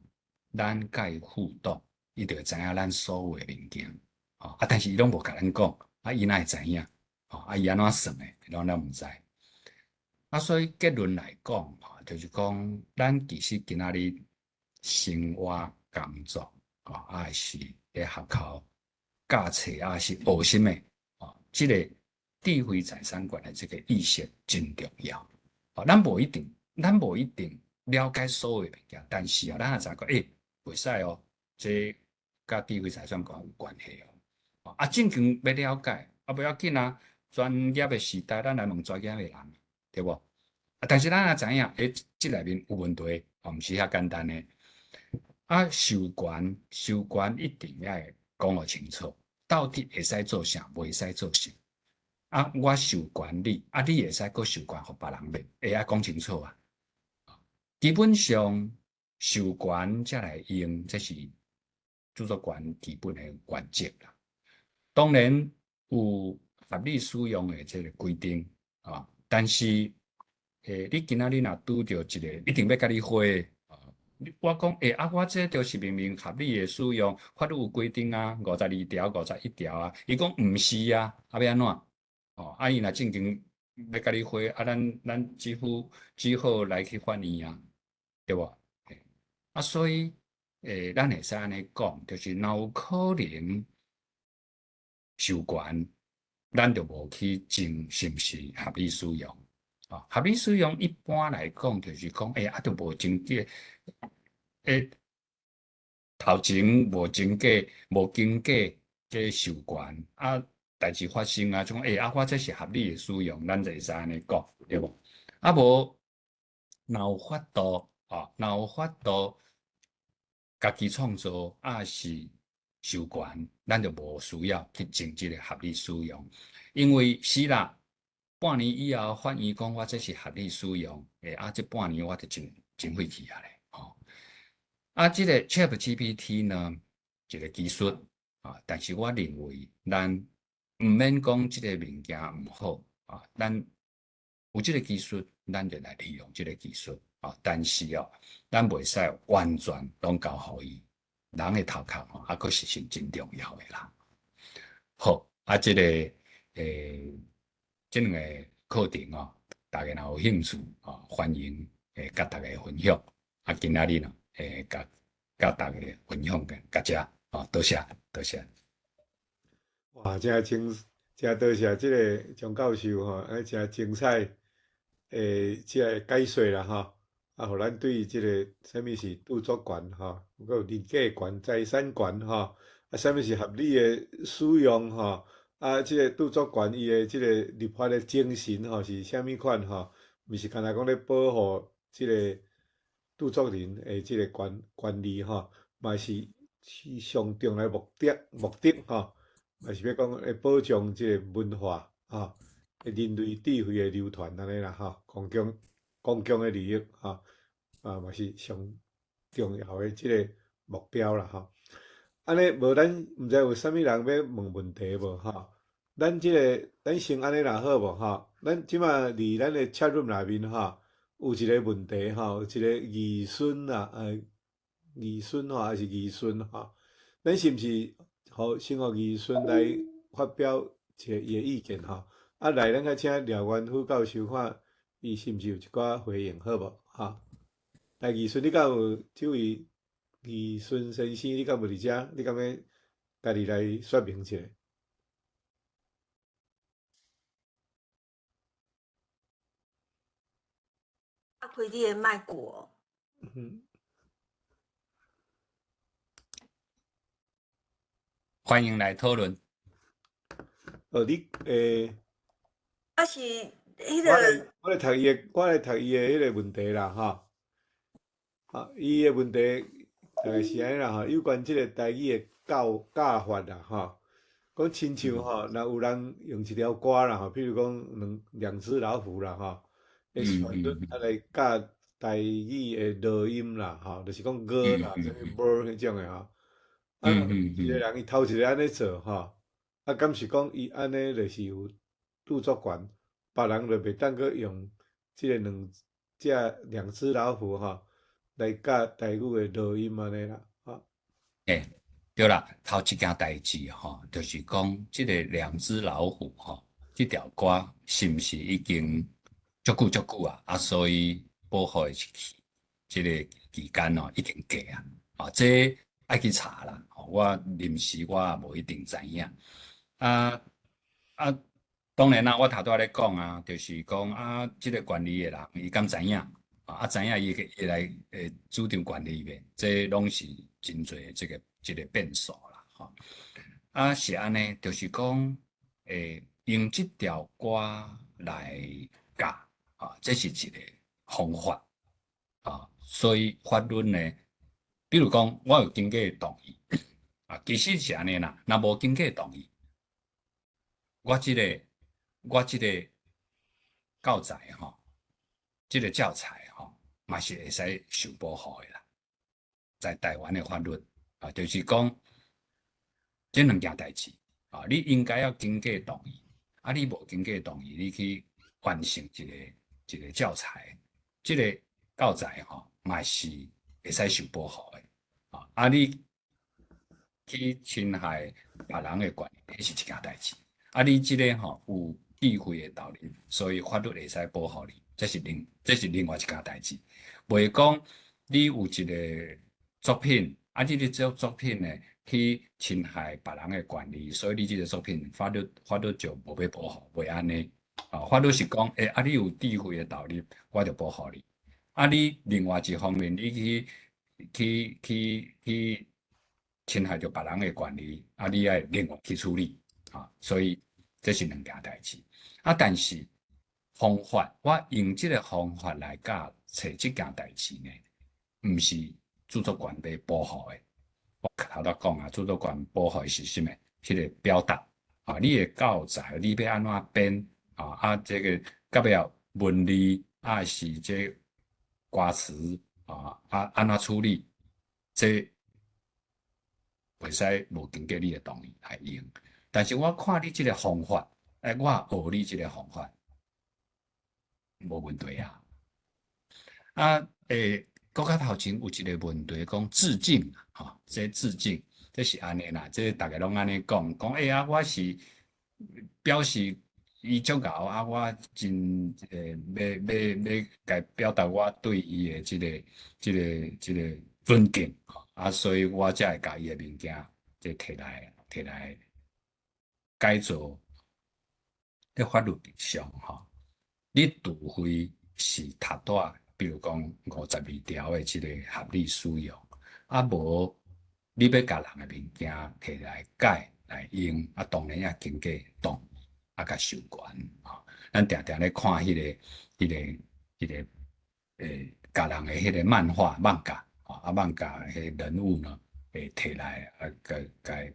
[SPEAKER 2] 咱共伊互動，伊就會知影咱所有的物件，吼，啊，但是伊攏無共咱講，啊，伊哪會知影？吼，啊，伊按怎算的，攏咱毋知。啊，所以結論來講，吼，就是講，咱其實今仔日生活工作，吼，抑是佇學校教冊，抑是學啥物，吼，這个智慧財產權的這个意識真重要。吼，咱無一定了解所有物件，但是啊，咱也知講，欸，袂使哦，這佮智慧財產權有關係哦。啊，正經欲了解，啊，無要緊啊，專業的時代，咱來問專業的人，對無？啊，但是咱也知影，欸，這內面有問題，哦，毋是遐簡單的。啊，授權一定愛講予清楚，到底會使做啥，袂使做啥。啊，我授權你，啊，你會使閣授權予別人袂？會愛講清楚啊。基本上授權才來用，這是著作權基本的原則啦。當然有合理使用的這个規定啊，但是，你今仔日若拄著一个一定欲共你火啊，我講，欸，啊，我這就是明明合理的使用，法律有規定啊，52條、51條啊，伊講毋是啊，啊欲按怎？哦，啊伊若正經欲共你火，啊咱只好來去法院啊，對無？啊，所以，咱會使按呢講，就是若有可能授權，咱就無去爭是毋是合理使用。啊，合理使用一般來講就是講，欸，啊，就無經過，欸，頭前無經過這授權，啊，代誌發生啊，種欸，啊，我這是合理的使用，咱就會使按呢講，對無？啊無，若有法度，啊，若有法度，家己創造，抑是授權，咱就無需要去爭這个合理使用，因為是啦。半年以後，法院講我這是合理使用，欸，啊，這半年我就真真費氣啊咧，吼。啊，這个 ChatGPT 呢，一个技術啊，但是我認為咱毋免講這个物件毋好啊，咱有這个技術，咱就來利用這个技術啊。但是哦，咱袂使完全攏交予伊，人的頭殼吼，猶閣是真真重要的啦。好，啊，這个這兩个課程哦，大家若有興趣哦，歡迎佮大家分享。啊，今仔日呢，佮大家分享到遮，哦，多謝，多謝。
[SPEAKER 1] 哇，真精，真多謝這个張教授吼，啊，真精彩的這个解說啦吼，啊，予咱對這个啥物是著作權吼，閣有人格權、財產權吼，啊，啥物是合理的使用吼。啊，這个著作權伊的這个立法的精神吼是啥物款吼？毋是干焦講咧保護這个著作人的這个權利吼，嘛是是上重要的目的吼，嘛是欲講咧保障這个文化吼，人類智慧的流傳按呢啦吼，公共的利益吼，啊嘛是上重要的這个目標啦吼。按呢無咱毋知有啥物人欲問問題無吼？咱這个咱先按呢啦好無吼？咱這馬佇咱的 chat room 內面吼，有一个問題吼，有一个義孫啊，義孫吼，還是義孫吼？咱是毋是予先予義孫來發表一个伊的意見吼？啊，來，咱較請廖元富教授看，伊是毋是有一寡回應好無？吼，來，義孫，你敢有這位？義孫先生，你敢有佇遮？你敢欲家己來說明一下？
[SPEAKER 3] 啊，開你的麥克。
[SPEAKER 1] 嗯。
[SPEAKER 2] 歡迎來討論。
[SPEAKER 1] 哦，你欸，
[SPEAKER 3] 啊是彼
[SPEAKER 1] 我來
[SPEAKER 3] 个。
[SPEAKER 1] 我來讀伊的彼个問題啦，吼。啊，伊的問題大概是按呢啦吼，有關這个台語的教法啦，吼。講親像吼，若有人用一條歌啦吼，譬如講兩隻老虎啦吼，的旋律啊來教台語的濁音啦，吼，就是講 ㄍ 啦，啥物 ㄇ 彼種的吼。啊，一个人伊頭一个按呢做吼，啊，敢是講伊按呢就是有著作權，別人就袂當閣用這个兩隻老虎吼來教台語的濁音按呢啦，吼。
[SPEAKER 2] 欸，對啦，頭一件代誌吼，就是講這个兩隻老虎吼，這條歌是毋是已經足久足久啊？啊，所以保護會去。這个期間哦已經過啊，啊，這愛去查啦，我臨時我也無一定知影。啊啊，當然啦，我頭拄仔咧講啊，就是講啊，這个權利的人伊敢知影？啊，知影伊會來會主張權利袂？這攏是真濟這个變數啦，吼。啊，是按呢，就是講，用這條歌來教，啊，這是一个方法，啊，所以法律呢，比如講，我有經過同意，啊，其實是按呢啦，若無經過同意，我這个教材吼，這个教材吼，嘛是會使受保護的啦，在台灣的法律啊，就是講這兩件代誌啊，你應該要經過同意，啊，你無經過同意，你去完成一個教材，這个教材吼，嘛是會使受保護的啊，啊，你去侵害別人的權利，彼是一件代誌。啊，你這个吼有智慧的投入，所以法律會使保護你，這是另外一件代誌。袂講你有一个作品，啊，你這個作品呢去侵害別人的權利，所以你這个作品法律就無欲保護，袂按呢。啊，法律是講，啊，你有智慧的投入，我就保護你。啊，你另外一方面，你去侵害著別人的權利，啊，你愛另外去處理。啊，所以這是兩件代誌。啊，但是方法，我用這个方法來教冊這件代誌呢，毋是著作權欲保護的。我頭拄講啊，著作權保護的是啥物？彼个表達啊，你的教材你欲按怎編啊？啊，這个到尾仔文字啊，是這歌詞啊，啊，按怎處理？這袂使無經過你的同意來用。但是我看你這个方法，我學你這个方法，無問題啊。啊，閣較頭前有一个問題講致敬，吼，這致敬，這是按呢啦，這逐家攏按呢講，講啊，我是表示伊足𠢕啊，我真欲共表達我對伊的這个尊敬，啊，所以我才會共伊的物件這提來改造。佇法律上吼，你除非是讀帶，比如講52條的這个合理使用，啊無你欲共人的物件提來改來用，啊當然要經過同意，啊共授權吼。咱定定咧看彼个共人的彼个漫畫漫畫，啊漫畫彼人物呢，會提來啊，共共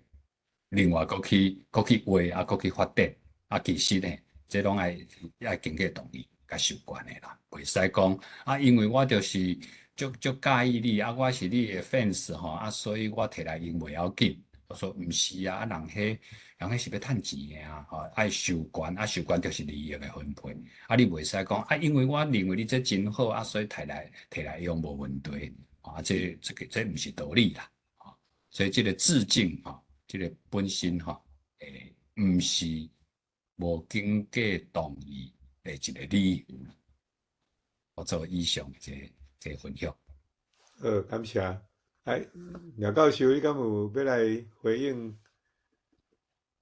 [SPEAKER 2] 另外閣去畫啊，閣去發展，啊其實呢，這攏愛經過同意共授權的啦，袂使講啊，因為我就是足足佮意你啊，我是你的 fans 吼，啊，所以我提來用袂要緊。我說毋是啊，啊人彼是欲趁錢的啊，吼，愛授權，啊授權就是利益的分配，啊你袂使講啊，因為我認為你這真好啊，所以提來用無問題，啊，這毋是道理啦，所以這个致敬吼，這个本身吼，毋是無經過同意的一个理由。我做以上這個分享。
[SPEAKER 1] 好，感謝。哎，廖教授，你敢有欲來回應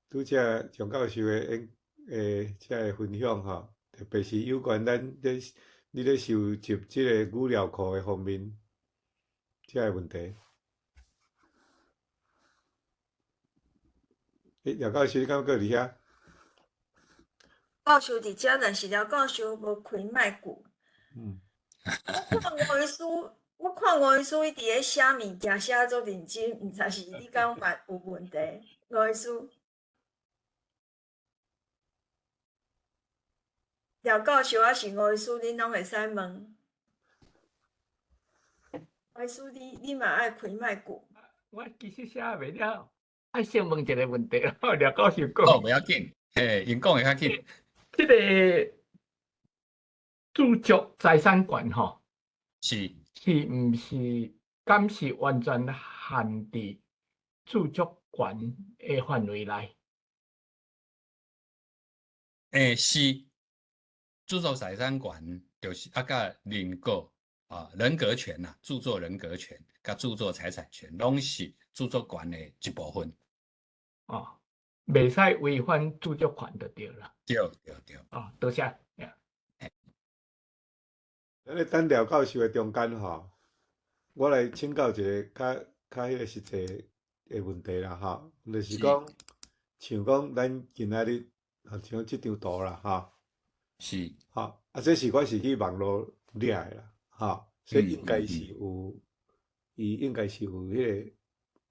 [SPEAKER 1] 拄才蔣教授的這个分享吼？特別是有關咱咧你咧收集這个語料庫的方面，這個問題。廖教授，你敢閣佇遐？
[SPEAKER 3] 教授佇遮，但是廖教授無開麥克。我看吳醫師伊佇咧寫物件，寫足認真，毋知是你敢嘛有問題？吳醫師，廖教授抑是吳醫師，恁攏會使問。吳醫師，你嘛愛開麥克？
[SPEAKER 4] 我其實寫袂了，愛先問一个問題，廖教授講。
[SPEAKER 2] 哦，袂要緊，嘿，𪜶講會較緊。
[SPEAKER 4] 這个著作財產權吼，是毋是敢是完全限佇著作權的範圍內？
[SPEAKER 2] 是，著作財產權就是啊，佮人格啊，人格權呐，著作人格權佮著作財產權，攏是著作權的一部分。
[SPEAKER 4] 哦，袂使違反著作權就對啦。
[SPEAKER 2] 對對對。
[SPEAKER 4] 哦，多謝。
[SPEAKER 1] 咱咧等廖教授的中間吼，我來請教一個較較彼個實際的問題啦吼，就是講，像講咱今仔日，像這張圖啦吼，吼，啊，這是我是去網路掠的啦，吼，所以應該是有，伊應該是有彼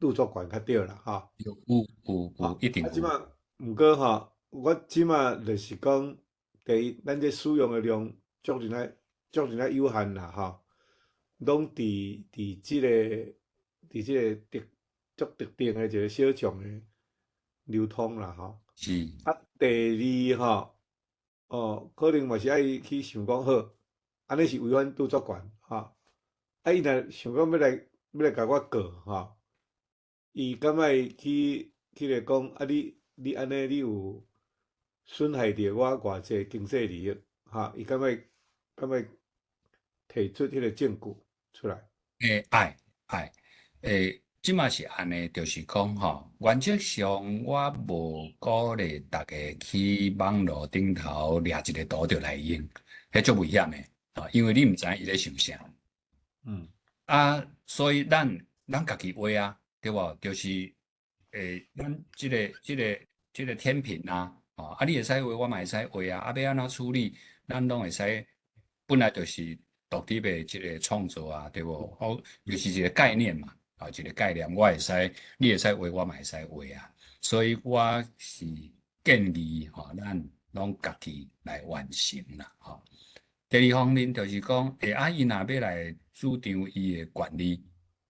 [SPEAKER 1] 個著作權較對啦，吼。
[SPEAKER 2] 有有有，一定有。
[SPEAKER 1] 啊，這馬毋過吼，我這馬就是講，第一，咱這使用的量足爾仔足爾仔有限啦，吼，攏佇這個特足特定的一個小眾的流通啦，吼。啊，第二吼，哦，可能嘛是愛去想講好，按呢是違反著作權，吼。啊，伊若想講欲來共我告，吼，伊敢愛去去咧講啊你？你按呢，你有損害著我偌濟經濟利益，哈？伊敢愛敢愛提出彼個證據出來？
[SPEAKER 2] 欸，愛愛，欸，這馬是按呢，就是講吼，原則上我無鼓勵逐家去網路頂頭掠一個圖就來用，彼足危險的，啊，因為你毋知影伊咧想啥。啊，所以咱家己畫啊，對無？就是欸，咱這個天平啊，哦，啊，你會使畫，我嘛會使畫啊，啊，欲按怎處理，咱攏會使，本來就是獨立的這個創作啊，對無？哦，就是一個概念嘛，啊，一個概念，我會使，你會使畫，我嘛會使畫啊，所以我是建議吼，咱攏家己來完成啦，吼。第二方面就是講，欸，啊，伊若欲來主張伊的權利，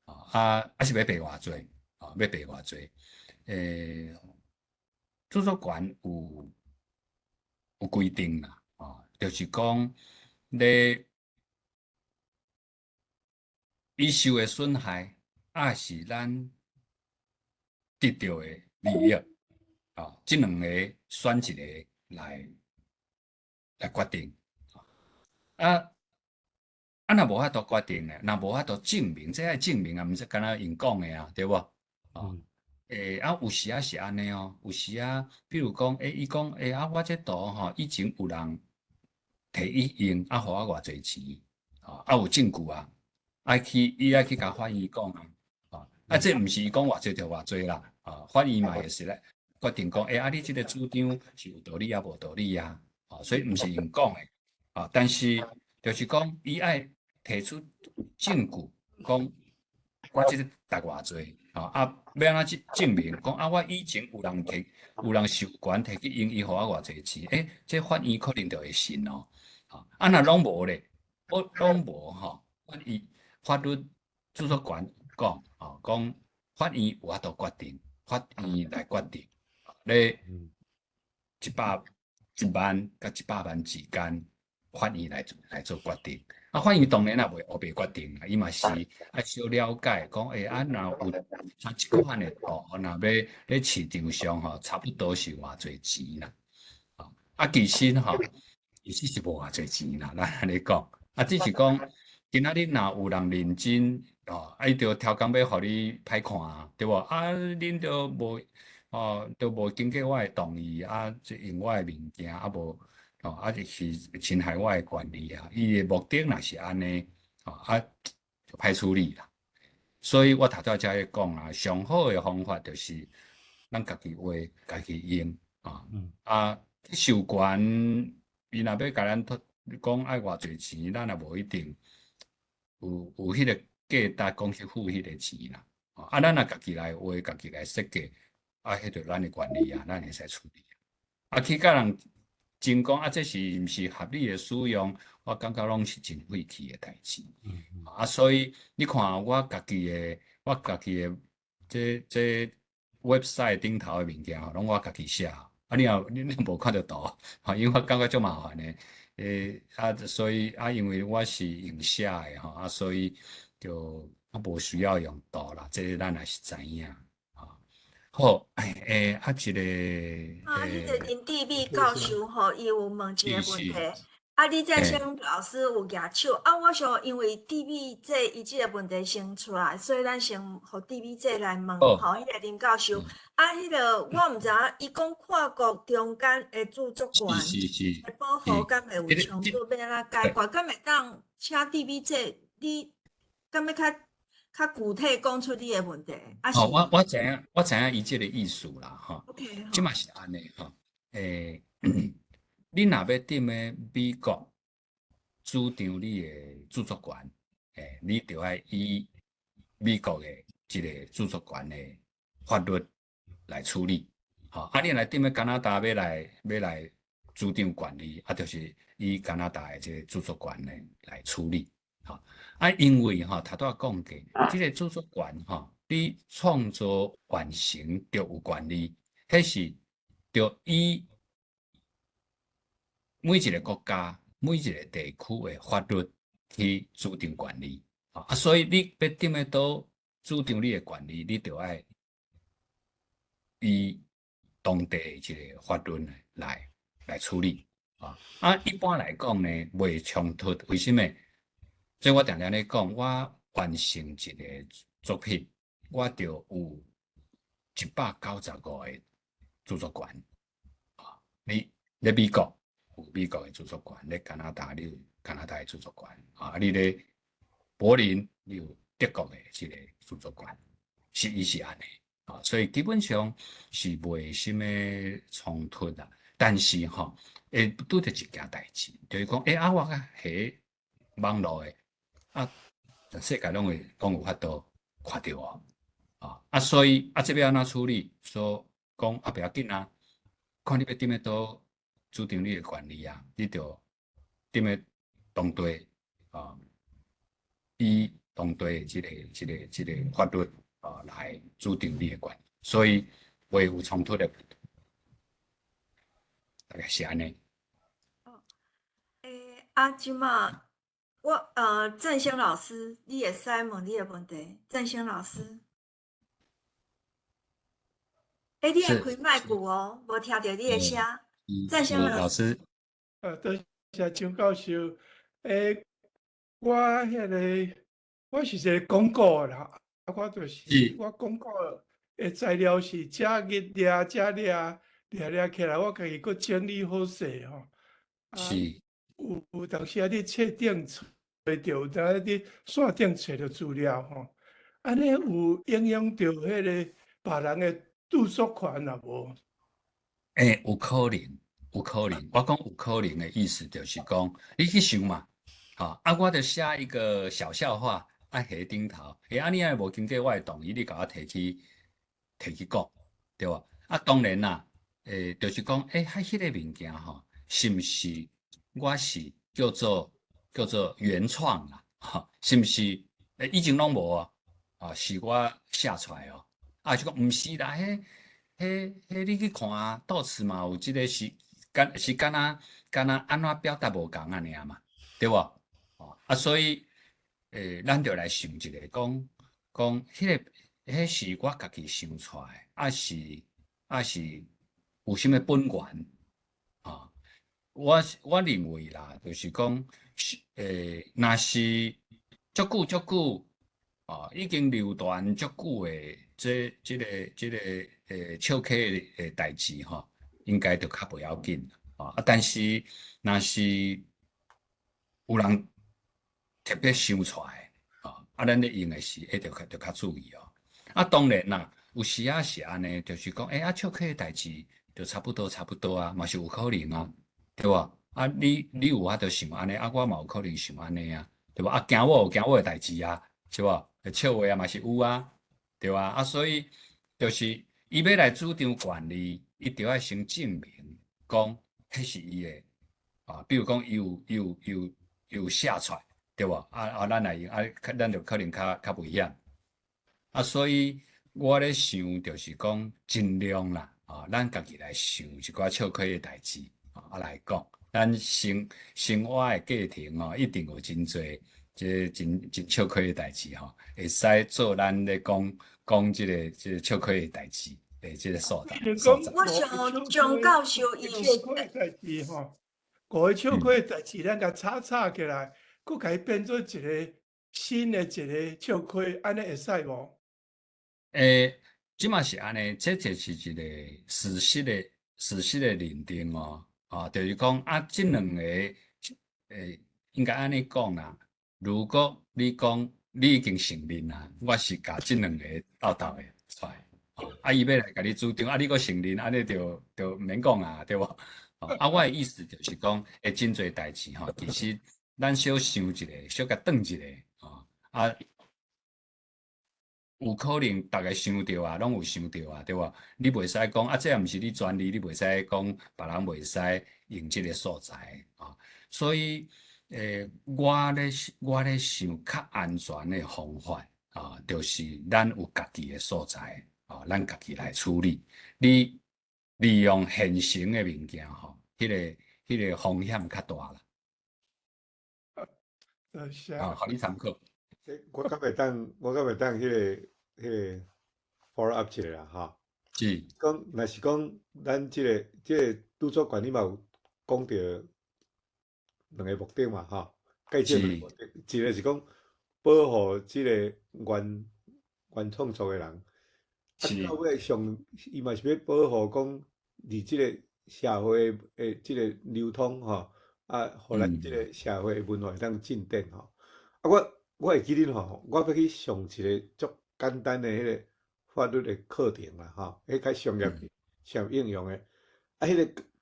[SPEAKER 2] 啊，啊是欲賠偌濟，啊，欲賠偌濟，欸，著作權有規定啦，啊，就是講你伊受的損害，抑是咱得著的利益，啊，這兩個選一個來決定，啊啊，若無法度決定咧，若無法度證明，這愛證明啊，毋是干焦用講的啊，對無？啊，欸，啊，有時仔是按呢哦，有時仔，比如講，欸，伊講，欸，啊，我這圖吼，以前有人提去用，啊，予我偌濟錢，啊，有證據啊，愛去，伊愛去共法院講啊，啊，啊，這毋是伊講偌濟就偌濟啦，啊，法院嘛會使來決定講，欸，啊，你這個主張是有道理抑無道理啊，啊，所以毋是用講的，啊，但是就是講，伊愛提出證據，講我這個值偌濟，啊，欲按怎證明？講啊，我以前有人提，有人授權提去用，伊予我偌濟錢，欸，這法院可能就會信哦。啊，若攏無咧，我攏無吼，法院法律著作權講，吼，講法院有法度決定，法院來決定，咧101萬佮100萬之間，法院來做決定。啊，法院當然也袂烏白決定啦，伊嘛是愛小了解，講欸，啊，若有像這款的圖，若欲咧市場上吼，差不多是偌濟錢啦。啊，其實吼，其實是無偌濟錢啦，咱按呢講。啊，只是講今仔日若有人認真，哦，啊，伊就刁工欲予你歹看啊，對無？啊，恁都無，哦，都無經過我的同意，啊，這用我的物件，啊無。哦，啊，就是侵害我的權利啊！伊的目的若是按呢，哦，啊，就歹處理啦。所以我頭拄才咧講啊，上好的方法就是咱家己畫，家己用啊。啊，授權伊若欲共咱講愛偌濟錢，咱也無一定有彼個價值講去付彼個錢啦。啊，咱若家己來畫，家己來設計，啊，彼就咱的權利啊，咱會使處理。啊，去共人爭講啊，這是毋是合理的使用？我感覺攏是真費氣的代誌。啊，所以你看我家己的這 website 頂頭的物件吼，攏我家己寫。啊，你若你無看著圖，吼，因為我感覺足麻煩的。欸，啊，所以啊，因為我是用寫的吼，啊，所以就啊無需要用圖啦。這個咱也是知影。好，欸，啊，一個
[SPEAKER 3] 啊，彼個林志美教授吼，伊有問一個問題，啊，李振興老師有舉手，啊，我想因為戴美這伊這個問題先出來，所以咱先予戴美這來問，吼，彼個林教授，啊，彼個我毋知影，伊講跨國中間的著作權的保護敢會有衝突，欲按怎解決？敢會當請戴美這，你敢欲較具體講出你的問題？啊，
[SPEAKER 2] 哦，我知影伊這個意思啦，吼。
[SPEAKER 3] OK，
[SPEAKER 2] 這嘛是按呢，吼，你若欲佇咧美國主張你的著作權，你著愛以美國的這个著作權的法律來處理。吼，啊，你若佇咧加拿大欲來主張權利，啊，就是以加拿大的這个著作權的來處理。吼，啊，因為吼，頭拄仔講過，這个著作權吼，你創作完成就有權利，彼是著以每一个國家、每一个地區的法律去主張權利，啊，所以你欲佇咧佗主張你的權利，你著愛以當地的這个法律來處理，啊，啊，一般來講呢，袂衝突，為啥物？這我定定咧講，我完成一个作品，我就有195個著作權，啊，你咧美國有美國的著作權，咧加拿大你有加拿大的著作權，啊，你咧柏林你有德國的這个著作權，是伊是按呢，啊，所以基本上是袂啥物衝突啦。但是吼，會拄著一件代誌，就是講，啊，我較佇網路的，啊，全世界攏有法度看著哦，啊，所以啊，這欲按怎處理？所以講啊，袂要緊啊，看你欲佇咧佗主張你的權利啊，你就佇咧當地啊，以當地這個法律啊來主張你的權利，所以袂有衝突的問題，大概是按呢。
[SPEAKER 3] 哦，啊，這馬我振興老師，你會使問你的問題。振興老師，你愛開麥克哦，無聽著你的聲。振興
[SPEAKER 2] 老師，
[SPEAKER 5] 多謝張教授。我彼个我是一个廣告啦，啊，我就是我廣告的材料是遮日掠遮掠掠掠起來，我家己閣整理好勢吼。有當時啊，佇冊頂揣著，有當佇線頂揣著資料吼，按呢有影響著彼个別人的著作權啊無？
[SPEAKER 2] 有可能，有可能。我講有可能的意思就是講，你去想嘛，吼，啊，我就寫一個小笑話，啊，佇頂頭，啊，你若無經過我的同意，你共我提去講，對無？啊，當然啦，就是講，彼个物件吼，是毋是我是叫做原創啦？吼，是毋是？以前攏無啊，啊，是我寫出來哦。啊，是講毋是啦，彼你去看到處嘛有這个是敢是敢若按怎表達無仝按呢爾嘛，對無？哦，啊，所以，咱就來想一下，講講彼个彼是我家己想出來，抑是有啥物本源？啊，我認為啦，就是講，若是足久足久，啊，已經流傳足久的這個笑詼的代誌吼，應該就較袂要緊啊。但是若是有人特別想出來，啊，咱咧用的時，著較注意哦。啊，當然啦，有時仔是按呢，就是講，啊，笑詼的代誌就差不多差不多啊，嘛是有可能啊，對無？啊，你有法度想按呢，啊，我嘛有可能想按呢啊，對無？啊，驚某有驚某的代誌啊，是無？笑話啊嘛是有啊，對啊，啊，所以就是伊欲來主張權利，伊著愛先證明講彼是伊的，啊，比如講伊有寫出來，對無？啊，咱來用，啊，咱就可能較危險。啊，所以我咧想就是講盡量啦，啊，咱家己來想一寡笑詼的代誌，啊來講，咱生活的過程吼，一定有真濟這真笑詼的代誌吼，會使做咱咧講講這個笑詼的代誌的這個素材。
[SPEAKER 3] 我想張教授伊
[SPEAKER 5] 笑詼的代誌吼，五个笑溪的代誌，咱共炒炒起來，閣共伊變做一个新的一个笑溪，按呢會使無？
[SPEAKER 2] 這馬是按呢，這就是一個事實的認定哦。啊，就是講啊，這兩个應該按呢講啦。如果你講你已經承認啦，我是共這兩个鬥鬥的出來，啊，伊欲來共你主張，啊，你閣承認，按呢就免講啊，對無？啊，我的意思就是講，會真濟代誌吼，其實咱小想一下，小共轉一下，吼，啊，有可能逐个想著啊，攏有想著啊，對無？你袂使講啊，這也毋是你專利，你袂使講別人袂使用這个素材啊。所以，我咧想較安全的方法啊，就是咱有家己的素材啊，咱家己來處理。你利用現成的物件吼，彼個風險較大啦。
[SPEAKER 5] 多謝。
[SPEAKER 2] 啊，予你參考。
[SPEAKER 1] 我敢會當彼個 follow up 一下啦，吼。
[SPEAKER 2] 是。
[SPEAKER 1] 講，若是講咱這個著作權，你嘛有講著兩个目的嘛，吼。介紹兩个目的，一个是講保護這个原創作的人，啊，到尾上伊嘛是欲保護講佇這个社會的這个流通吼，啊，予咱這个社會的文化會當進展吼。啊，我會記得吼，我欲去上一个足簡單的彼个法律的課程啦，吼，彼較商業商業應用的。啊，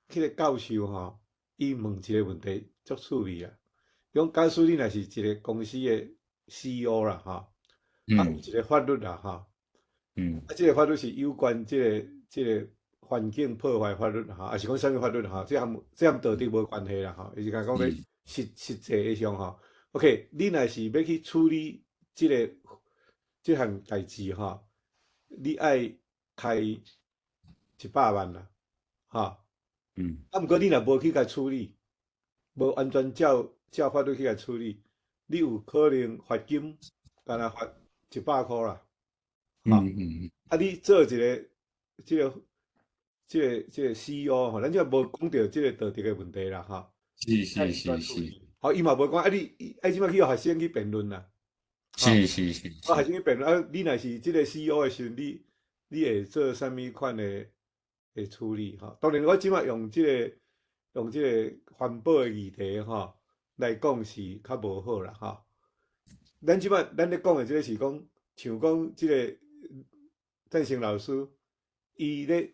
[SPEAKER 1] 彼個教授吼，伊問一个問題足趣味啊。伊講假使你若是一个公司的 CEO 啦，吼，啊，有一个法律啦，吼，啊，這个法律是有關這個環境破壞法律吼，抑是講啥物法律吼，這和道德無關係啦，吼，伊是講咧實際的上吼。OK，你若是欲去處理這項代誌吼，你愛開100萬啦，吼。啊，毋過你若無去共處理，無完全照法律去共處理，你有可能罰金，敢若罰100箍啦。啊，你做一个這個 CEO 吼，咱這無講著這個道德的問題啦，吼。好，伊嘛無講啊，你愛這擺去予學生去辯論啦。啊，學生去辯論啊，你若是這个 CEO 的時陣，你會做啥物款的處理？吼，當然我這擺用這個環保的議題吼來講是較無好啦，吼。咱這擺咱咧講的這个是講，像講這个贊成老師，伊咧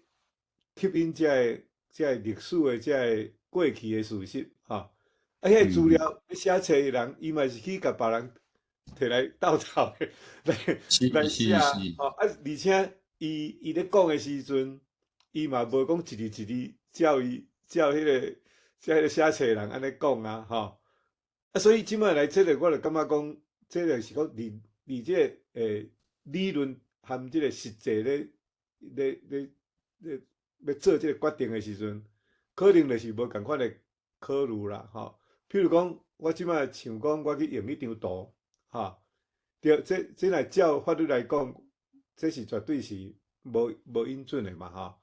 [SPEAKER 1] 吸引這个歷史的這个過去的事實，吼。啊，彼个資料咧寫冊的人，伊嘛是去共別人提來鬥鬥的來寫，吼。啊，而且伊咧講的時陣，伊嘛無講一字一字照彼個寫冊的人按呢講啊，吼。啊，所以這擺來這个，我就感覺講，這个是講佇這个理論含這个實際咧欲做這个決定的時陣，可能就是無仝款的考慮啦，吼。譬如講，我這擺像講，我去用彼張圖，吼，對，這若照法律來講，這是絕對是無允准的嘛，吼。啊，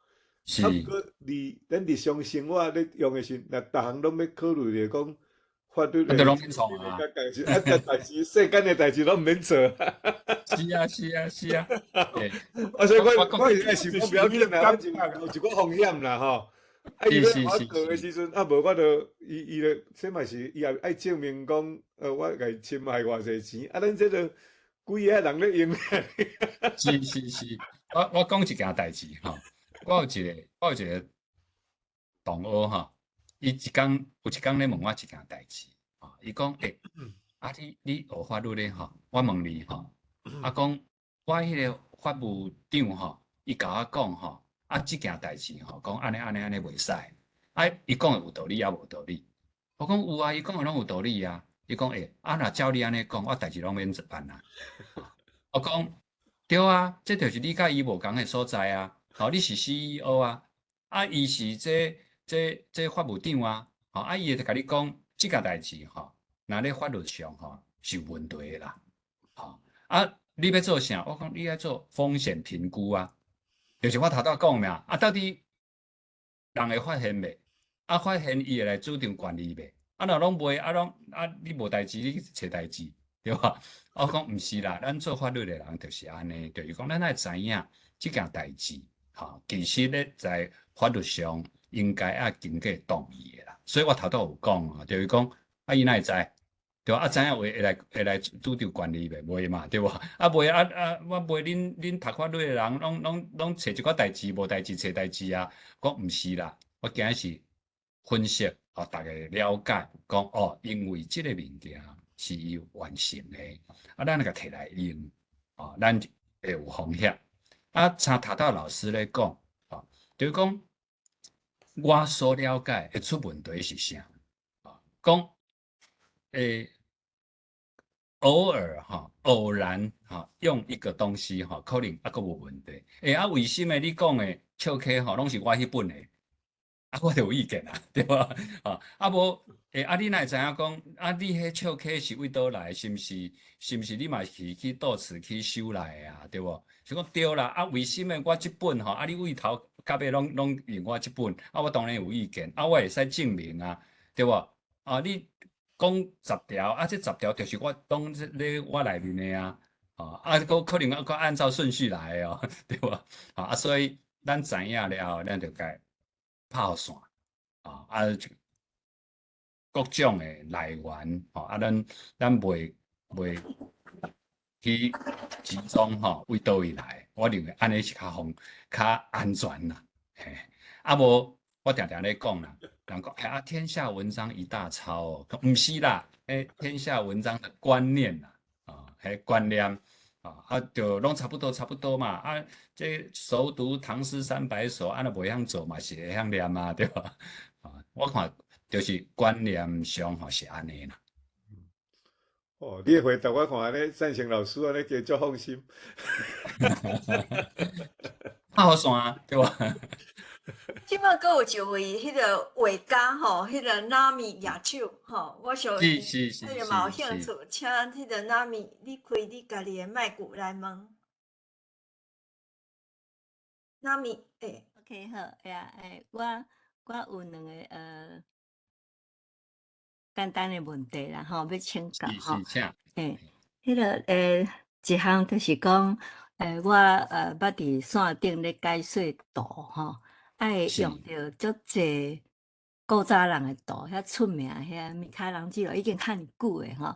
[SPEAKER 1] 毋過佇咱日常生活咧用的時，若逐項攏欲考慮著講法律的，
[SPEAKER 2] 啊，就攏免創啊！
[SPEAKER 1] 啊，這代誌世間的代誌攏毋免做。
[SPEAKER 2] 是啊。
[SPEAKER 1] 啊，所以我現在是講不要緊啦，反正有一寡風險啦，吼。啊，伊欲我告的時陣，啊，無我就伊伊就，這嘛是伊也愛證明講，我共伊侵害偌濟錢，啊，咱這個幾个人咧用。
[SPEAKER 2] 是是是，我講一件代誌吼，我有一個同學吼，伊有一工咧問我一件代誌，吼，伊講欸，啊你學法律咧吼，我問你吼，啊講我彼个法務長吼，伊共我講吼，啊這件代誌吼，講按呢按呢按呢袂使，啊伊講的有道理抑無道理？我講有啊，伊講的攏有道理啊。伊講欸，啊若照你按呢講，我代誌攏免辦啊。我講對啊，這就是你佮伊無仝的所在啊。吼，你是 CEO 啊，啊伊是這法務長啊，吼啊伊會共你講，這件代誌吼，若咧法律上吼是有問題的啦。吼啊，你欲做啥？我講你愛做風險評估啊，就是我頭拄仔講的啊，到底人會發現袂？啊，發現伊會來主張權利袂？啊，若攏袂，啊，攏啊，你無代誌，你揣代誌，對無？我講毋是啦，咱做法律的人就是按呢，就是講咱愛知影這件代誌，吼，其實咧在法律上應該愛經過同意的啦。所以我頭拄有講啊，就是講啊，伊哪會知？對啊，知影會來主張權利袂？袂嘛，對無？啊，袂啊啊，我袂恁讀法律的人，攏揣一寡代誌，無代誌揣代誌啊。講毋是啦，我今日是分析，予逐家了解，講哦，因為這個物件是伊完成的，啊，咱共提來用，哦，咱會有風險。啊，像頭拄老師咧講，哦，就是講我所了解會出問題是啥？哦，講偶爾哈，偶然哈，用一個東西哈，可能猶閣無問題。啊，為什麼你講的笑溪吼，攏是我彼本的？啊，我就有意見啊，對無？啊無，啊，你哪會知影講？啊，你彼笑溪是對佗來？是毋是？是毋是你嘛是去到處去收來的啊？對無？是講對啦。啊，為什麼我這本吼？啊，你對頭到尾攏用我這本？啊，我當然有意見。啊，我會使證明啊，對無？啊，你講十條，啊，這十條就是我當咧我內面的啊，啊，閣可能閣按照順序來的哦，對無？啊，所以咱知影了後，咱就共拍線，啊，各種的來源，啊，咱袂去集中吼，對佗位來，我認為按呢是較方較安全啦，嘿，啊無我定定咧講啦。人講，哎啊，天下文章一大抄哦，毋是啦，天下文章的觀念啦，啊，彼觀念，啊，就攏差不多差不多嘛，啊，這熟讀唐詩三百首，啊，若袂曉做嘛是會曉念啊，對吧？啊，我看就是觀念上吼是按呢啦。
[SPEAKER 1] 哦，你的回答我看按呢，贊成老師按呢加足放心。
[SPEAKER 2] 拍予線啊，對吧？
[SPEAKER 3] 這擺閣有一位彼個畫家吼，彼個納米舉手吼，我想彼個嘛有興趣，請彼個納米，你開你家己的麥克來問。納米，欸。
[SPEAKER 6] OK 好，呀，欸，我有兩個簡單的問題啦，吼，欲請教吼。欸，彼個一項就是講，我捌佇線頂咧解說圖吼。愛用著足濟古早人的圖，遐出名遐米開朗基羅已經遐爾久的吼。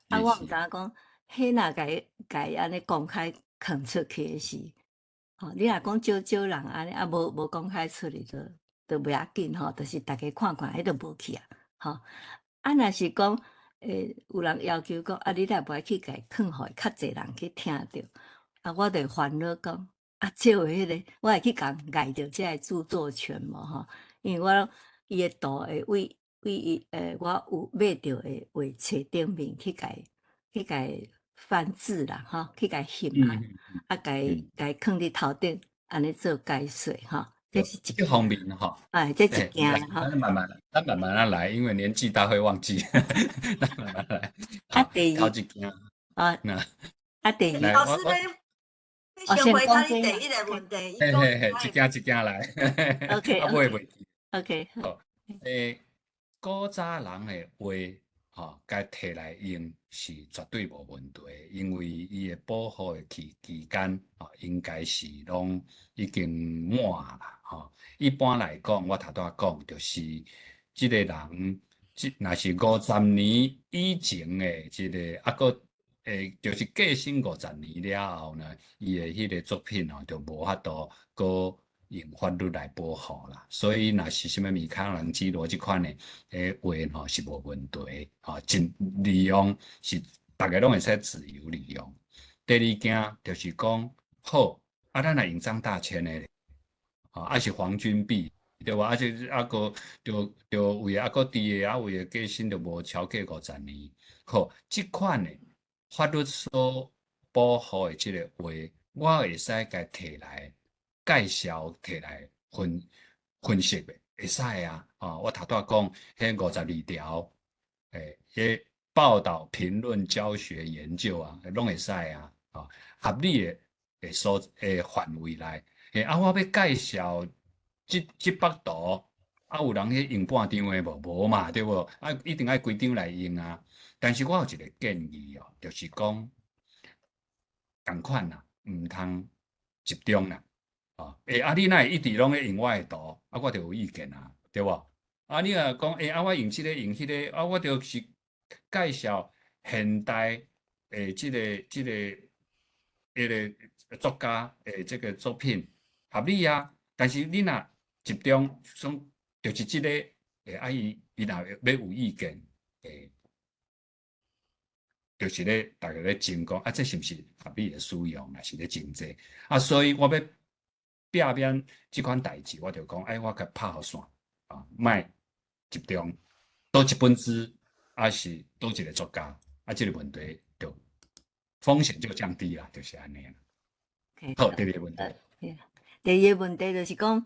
[SPEAKER 6] 啊，我毋知影講，彼若共共按呢公開囥出去的時，吼，你若講少少人按呢，啊無公開出去就袂要緊吼，就是逐家看看，彼就無去啊，吼。啊，若是講，有人要求講，啊，你若無愛去共囥予較濟人去聽著，啊，我就會煩惱講。啊，這有彼個，我會去共礙著這个著作權無吼？因為我伊的圖會對對伊，我有買著的畫冊頂面去共翻字啦，吼，去共翕啊，啊，共共囥佇頭頂，按呢做解說吼。這是一
[SPEAKER 2] 這方面吼，
[SPEAKER 6] 哎，這一件吼。
[SPEAKER 2] 咱慢慢，咱慢慢仔來，因為年紀大會忘記。咱慢慢來。
[SPEAKER 6] 啊，第二，
[SPEAKER 2] 頭一件。
[SPEAKER 6] 啊，啊，第二，
[SPEAKER 3] 老師咧。先回答你第一個問題。
[SPEAKER 2] 嘿嘿嘿，一件一件來。
[SPEAKER 6] OK，
[SPEAKER 2] 啊，袂袂記。
[SPEAKER 6] OK。
[SPEAKER 2] 好，古早人的畫，吼，共提來用是絕對無問題，因為伊的保護的期間，吼，應該是攏已經滿啦，吼。一般來講，我頭拄仔講，就是這個人，這若是50年以前的這個，啊，閣就是過身五十年了後呢，伊的彼個作品吼，就無法度閣用法律來保護啦。所以，若是啥物米開朗基羅這款的畫吼，是無問題，吼，盡利用是逐家攏會使自由利用。第二件就是講，好，啊，咱若用張大千的，吼，啊是黃君璧，對無？啊，這啊閣就為啊閣佇的啊為的過身就無超過五十年。好，這款的法律所保護的這個畫，我會使共提來介紹，提來分析袂？會使啊！哦，我頭拄仔講，彼52條，彼報導、評論、教學、研究啊，攏會使啊！哦，合理的所的範圍內，啊，我欲介紹這這幅圖，啊，有人彼用半張的無？無嘛，對無？啊，一定愛規張來用啊。但是我有一個建議哦，就是講仝款啦，毋通集中啦。哦，欸，啊，你哪會一直攏咧用我的圖？啊，我就有意見啊，對無？啊，你若講，欸，啊，我用這個用彼個，啊，我就是介紹現代的這個作家的這個作品，合理啊。但是你若集中，講就是這個，欸，啊，伊若欲有意見，欸，就是咧，逐家咧爭講，啊，這是毋是合理的使用，抑是咧爭這個？啊，所以我欲避免這款代誌，我就講，哎，我共拍予散，啊，莫集中，佗一本書，抑是佗一個作家，啊，這個問題就風險就降低啦，就是按呢。好，第二個問題。
[SPEAKER 6] 第二個問題就是講，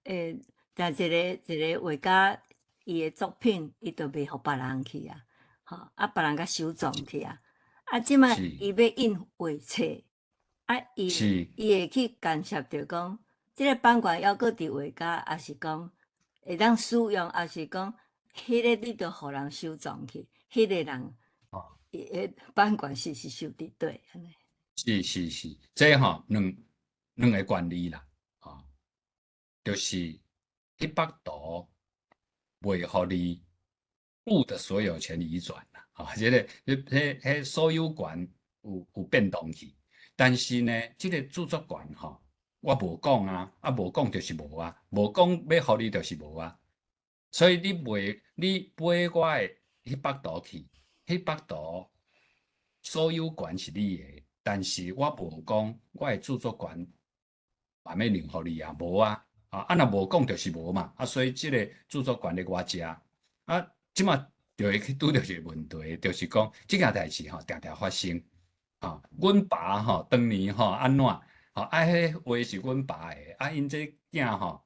[SPEAKER 6] 欸，若一個畫家，伊的作品，伊就賣予別人去啊，吼，啊，別人共收藏去啊，啊，這擺伊欲印畫冊，啊，伊會去干涉著講，這個版權猶閣佇畫家，抑是講會當使用，抑是講，彼個你著予人收藏去，彼個人，伊的版權是受佇佗按呢？
[SPEAKER 2] 是是是，這吼兩個權利啦，吼，就是彼幅圖袂予你物的所有權移轉啦，吼，這個、彼、彼、彼所有權有變動去，但是呢，這個著作權吼，我無講啊，啊無講就是無啊，無講欲予你就是無啊，所以你賣你買我的彼幅圖去，彼幅圖所有權是你的，但是我無講我的著作權嘛欲讓予你啊，無啊，啊若無講就是無嘛，啊所以這個著作權佇我遮，啊這馬就會去拄著一個問題，就是講這件代誌吼，定定發生，吼，阮爸吼當年吼按怎，吼啊彼畫是阮爸的，啊𪜶這囝吼，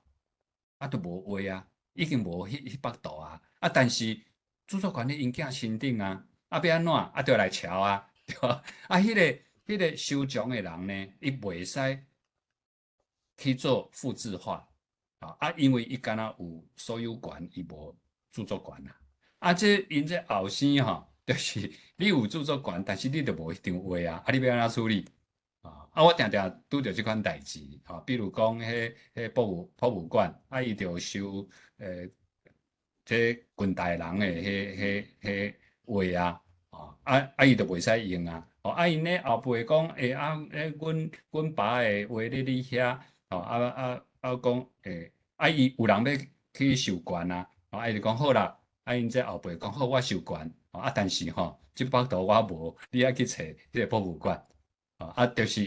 [SPEAKER 2] 啊都無畫啊，已經無彼幅圖啊，啊但是著作權佇𪜶囝身頂啊，啊欲按怎，啊就來撨啊，對無？啊彼個收藏的人呢，伊袂使去做複製化，啊，因為伊敢若有所有權，伊無著作權啊。啊，這𪜶這後生吼，就是你有著作權，但是你就無彼張畫啊，啊，你欲按怎處理？啊，我定定拄著這款代誌，吼，比如講，彼博物館，啊，伊就收這近代人的彼畫啊，哦，啊，伊就袂使用啊，哦，啊，𪜶咧後輩講，欸，啊，欸，阮爸的畫咧你遐，哦，啊，講，欸，啊，伊有人欲去授權啊，哦，啊，伊就講好啦，啊，𪜶這後輩講好，我授權，哦，啊，但是吼，這幅圖我無，你愛去揣彼個博物館，哦，啊，就是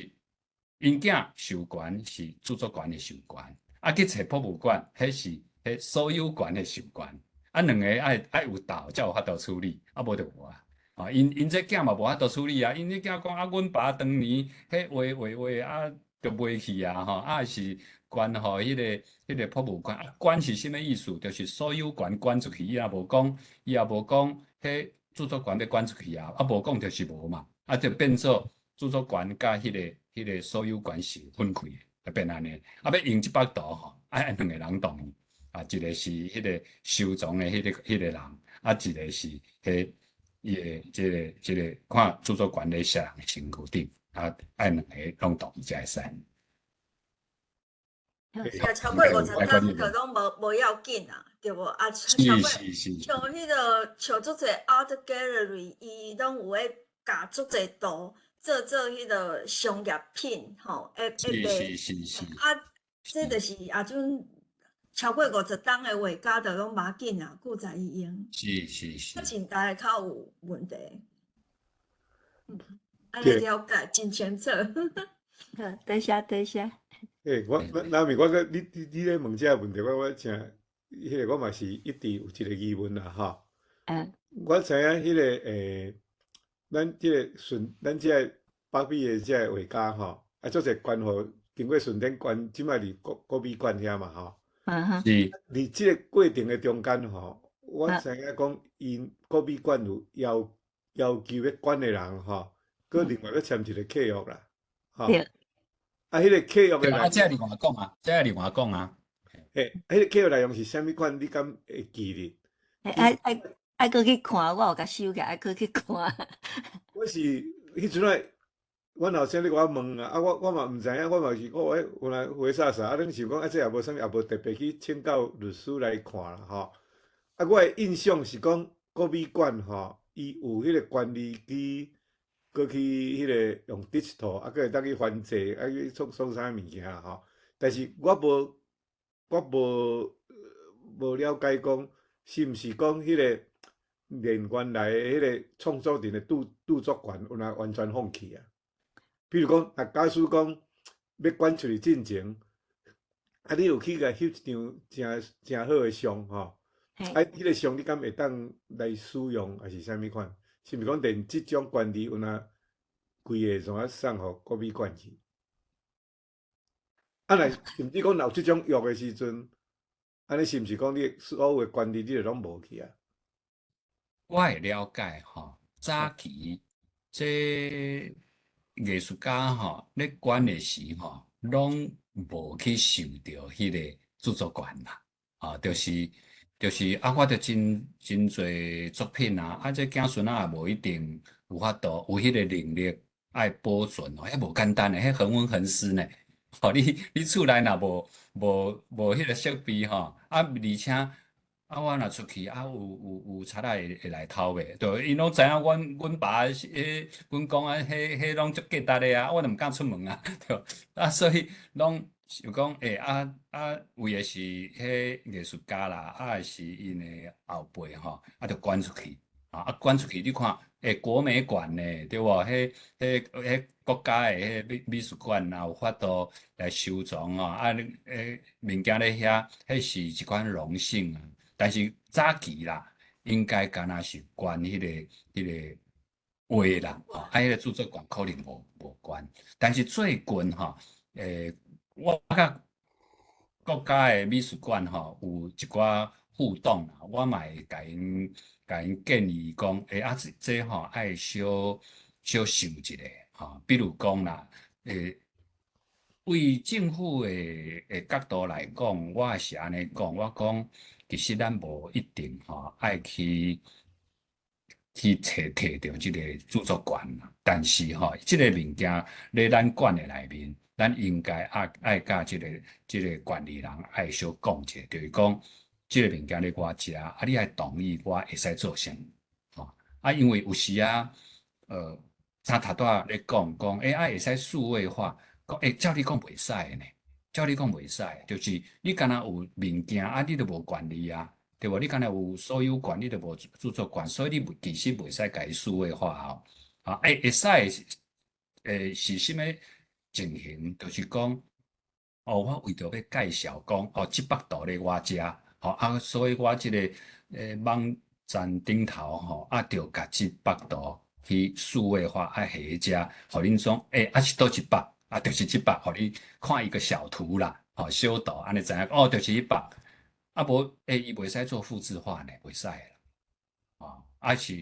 [SPEAKER 2] 𪜶囝授權是著作權的授權，啊，去揣博物館，彼是彼所有權的授權，啊，兩個愛有鬥才有法度處理，啊，無就無啊。啊，𪜶這囝嘛無法度處理啊，𪜶這囝講啊，阮爸當年彼畫畫畫啊，就賣去啊，吼，啊是捐予彼個博物館，啊，捐是啥物意思？就是所有權捐出去，伊也無講，伊也無講，彼著作權欲捐出去啊，啊無講就是無嘛，啊就變做著作權佮彼個所有權是分開的，就變按呢。啊，欲用這幅圖吼，愛兩個人同意，啊，一個是彼個收藏的彼個人，啊，一個是彼伊的這個看著作權佇啥人的身軀頂，啊，愛兩個攏同意才會使。
[SPEAKER 3] 若超過50工就攏無要緊啊，對無？啊，超過像彼個像足濟 art gallery，伊攏有咧共足濟圖做彼個商業品，吼，會賣。啊，這就是啊，陣超過50冬的畫家就攏無要緊啊，閣再用。較近代的較有問題。按呢了解真清楚。
[SPEAKER 6] 好，多謝多謝。
[SPEAKER 1] 欸，我那咪我閣你咧問這個問題，我誠，彼個我嘛是一直有一個疑問啦，吼。我知影彼個欸，咱這個順，咱這個北美的這個畫家吼，啊，足濟捐予經過順天捐，這擺佇國美館遐嘛，吼。佇這個過程的中間吼，我知影講，𪜶國美館有要求欲捐的人吼，閣另外閣簽一個契約啦，吼。
[SPEAKER 6] 對。
[SPEAKER 1] 啊，彼個契約的
[SPEAKER 2] 啊，這另外講啊，這另外講啊。
[SPEAKER 1] 嘿，彼个契約內容是啥物款？你敢會記得？
[SPEAKER 6] 愛愛愛閣去看，我有共收起來，愛閣去看。
[SPEAKER 1] 我是彼陣仔，阮後生咧共我問啊，啊我嘛毋知影，我嘛是講欸，原來花灑灑，啊恁想講啊，這也無啥物，也無特別去請教律師來看啦吼。啊，我的印象是講國美館吼，伊有彼個權利去，閣去彼個用 digital，啊，閣會當去翻製，啊去創創啥物件吼。但是我無了解講，是毋是講彼個連原來的彼個創作人的著作權，有若完全放棄啊？比如講，啊，假使講欲捐出去進前，啊，你有去共翕一張誠誠好的相吼，啊，彼個相你敢會當來使用，抑是啥物款？是毋是講連這種權利有若規個怎啊送予國美館去？啊，若甚至講若有這種約的時陣，按呢是毋是講你所有的權利你就攏無去啊？
[SPEAKER 2] 我會了解吼，早期這藝術家吼咧捐的時吼，攏無去受著彼个著作權啦，啊，就是啊，我著真真濟作品啊，啊，這子孫仔也無一定有法度有彼個能力愛保存哦，彼無簡單的，彼恆溫恆濕呢。吼，你厝內若無彼個設備吼，啊，而且啊，我若出去啊，有賊仔會來偷袂？對，𪜶攏知影阮爸彼阮公啊，彼彼攏足價值的啊，我就毋敢出門啊，對。啊，所以攏想講，欸，啊啊，為的是彼藝術家啦，啊是𪜶的後輩吼，啊，就捐出去，啊，捐出去，你看，欸，國美館呢，對無？彼彼彼國家的彼美術館若有法度來收藏哦，啊，彼物件咧遐，彼是一款榮幸啊。但是早期啦，應該敢若是捐彼個畫啦，吼，啊，彼個著作權可能無關。但是最近吼，我佮國家的美術館吼有一寡互動啦，我嘛會共𪜶建議講，欸，啊，這吼愛小小想一下，吼，比如講啦，為政府的角度來講，我是按呢講，我講其實咱無一定吼愛去提著這个著作權啦，但是吼，這个物件咧咱館的內面，咱應該愛佮這個權利人愛小講一下，就是講這个物件咧我遮，啊，你愛同意我會使做啥物，吼，啊，因為有時啊，昨頭拄仔咧講講，欸，啊，會使數位化，講欸，照理講袂使的呢，照理講袂使，就是你敢若有物件，啊，你都無權利啊，對無？你敢若有所有權，你都無著作權，所以你其實袂使共伊數位化哦。啊，欸，會使欸，是啥物情形？就是講，哦，我為著欲介紹講，哦，這幅圖咧我遮，吼，啊，所以我這個網站頂頭吼，啊，著共這幅圖去數位化，啊，下遮，予恁講，欸，啊是佗一幅，啊，就是這幅，予你看一個小圖啦，吼，小圖，按呢知影，哦，就是彼幅。啊無，欸，伊袂使做複製化呢，袂使啦。哦，啊是，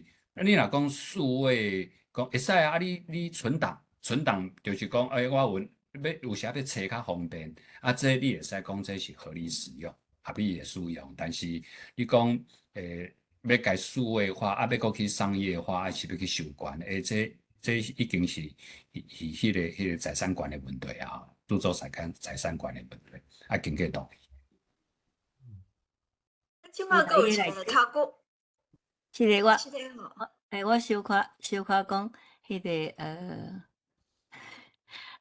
[SPEAKER 2] 你若講數位，講會使啊，啊你存檔，存檔就是講，欸，我有欲有時欲揣較方便，啊，這你會使講這是合理使用，合理的使用。但是你講，欸，欲共數位化，啊，欲閣去商業化，還是欲去授權，欸，這已經是彼個財產權的問題啊，著作財產財產權的問題，啊，經過同意。
[SPEAKER 3] 這擺閣有一个頭骨，
[SPEAKER 6] 這个我，欸，我小可小可講，彼个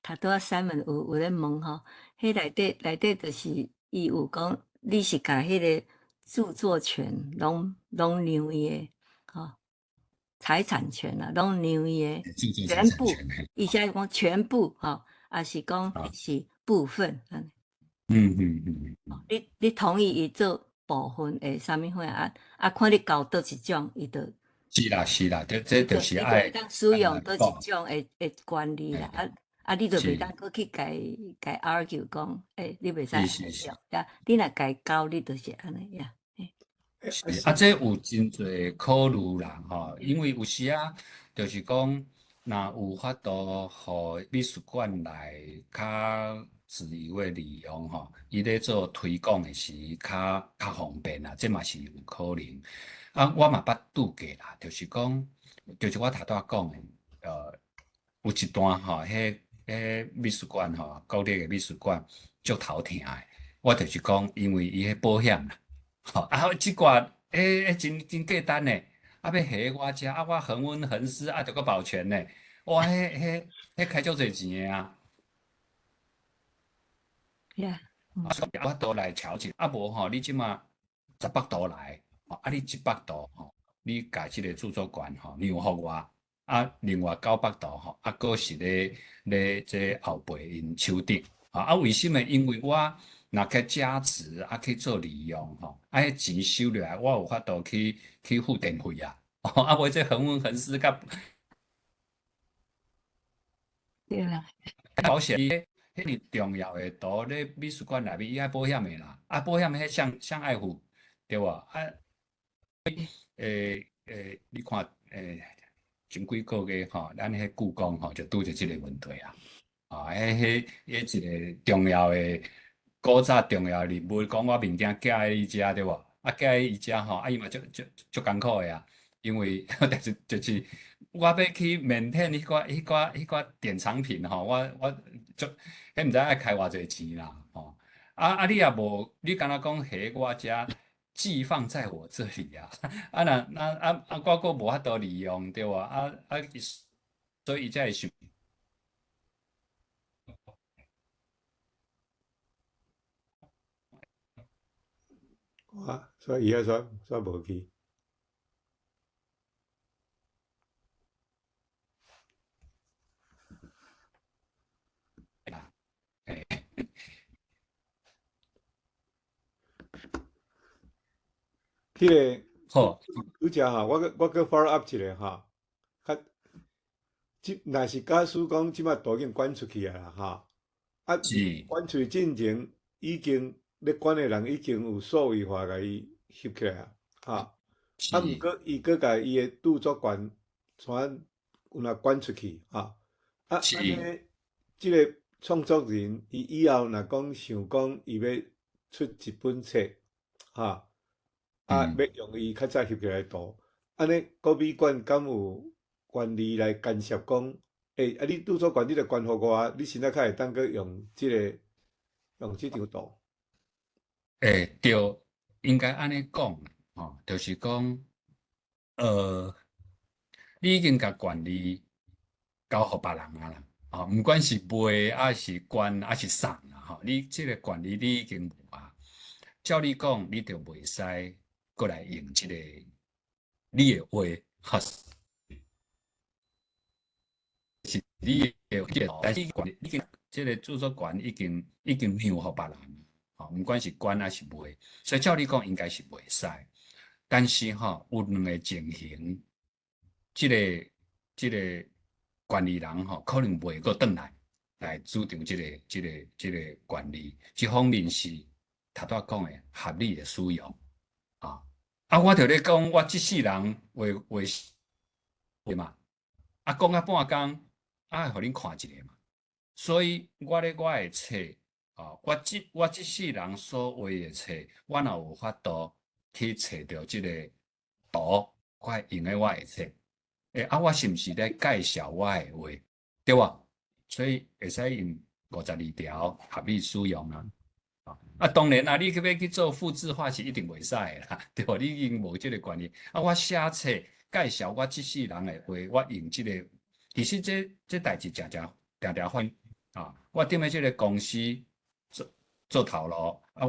[SPEAKER 6] 頭拄仔 Simon 有咧問吼，彼內底就是伊有講，你是共彼个著作權攏讓伊的，吼，財產權啊，攏讓伊的，全部，伊寫講全部吼，抑是講是部分？你同意伊做部分的啥物貨啊？啊，看你交佗一種，伊就。
[SPEAKER 2] 是啦是啦，這就是愛
[SPEAKER 6] 當使用佗一種的權利啦。啊啊，你就袂當閣去共 argue 講，欸，你袂使按呢用，呀，你若共交，你就是按呢呀。
[SPEAKER 2] 啊，這有真濟考慮啦，吼，因為有時啊，就是講，若有法度予美術館來較自由的利用吼，伊咧做推廣的時較較方便啦，這嘛是有可能。啊，我嘛捌拄過啦，就是講，就是我頭拄仔講的，有一段吼，彼彼美術館吼，國立的美術館足頭疼的。我就是講，因為伊彼保險啦，吼啊，這掛彼彼真真簡單呢，啊，欲還我遮，啊，我恆溫恆濕啊，著閣保全呢，哇，彼彼彼開足濟錢的啊。
[SPEAKER 6] Yeah，
[SPEAKER 2] 啊，我都來調整，啊無吼，你這馬十幅圖來，啊，你這幅圖吼，你共這个著作權吼讓予我，啊，另外九幅圖吼，啊，閣是咧咧這後輩𪜶手頂，啊，為什麼？因為我若去加持啊去做利用吼，啊，彼錢收落來，我有法度去去付電費啊，啊，無這恆溫恆濕佮
[SPEAKER 6] 對啦，
[SPEAKER 2] 保險。彼爾重要的圖咧，美術館內面伊愛保險的啦，啊，保險彼誰誰愛付，對無？啊，你看，前幾個月吼，咱彼故宮吼就拄著這个問題啊，啊，彼彼一個重要的古早重要人物，講我物件寄佇伊遮對無？啊，寄佇伊遮吼，啊，伊嘛足足足艱苦的啊，因為就是就是我欲去免騙彼寡彼寡彼寡典藏品吼，我我足。彼毋知愛開偌濟錢啦，吼！啊啊！你也無，你敢若講還我遮寄放在我這裡啊？啊若那啊啊，我閣無法度利用對無？啊啊，所以伊才會想。
[SPEAKER 1] 啊，所以伊遐煞煞無去。彼个
[SPEAKER 2] 好，
[SPEAKER 1] 拄才吼，我閣我閣 follow up 一下吼，較這若是假使講這擺圖已經捐出去啊啦吼，啊，捐出去進前已經咧管的人已經有數位化共伊翕起來啊，吼，啊，毋過伊閣共伊的著作權怎有若捐出去，吼，啊，按呢，這个創作人伊以後若講想講伊欲出一本冊，吼。啊，欲用伊較早翕起來圖，按呢國美館敢有權利來干涉講，欸，啊你著作權你著捐予我，你現在較會當閣用這个用這張圖？
[SPEAKER 2] 欸，對，應該按呢講，吼，就是講，你已經共權利交予別人啊啦，吼，毋管是賣抑是捐抑是送啦，吼，你這个權利你已經無啊。照理講，你就袂使閣來用這个你的畫，吼，是你的畫，但是已經這个著作權已經已經讓予別人，吼，毋管是捐抑是賣，所以照理講應該是袂使。但是吼，有兩个情形，這个這个權利人吼，可能袂閣轉來來主張這个這个這个權利。一方面是頭拄仔講的合理的使用，啊，啊，我就咧講，我這世人畫畫嘛，啊，講啊半工，啊，予恁看一下嘛。所以我咧我的冊，啊，我這我這世人所畫的冊，我若有法度去揣著這个圖，我會用咧我的冊。欸，啊，我是毋是咧介紹我的畫，對無？所以會使用52條合理使用啊。啊，當然啊，你去欲去做複製化是一定袂使的啦，對無？你已經無這个權利。啊，我寫冊介紹我這世人的畫，我用這个，其實這這代誌誠誠定定發生啊。我踮咧這个公司做做頭路，啊，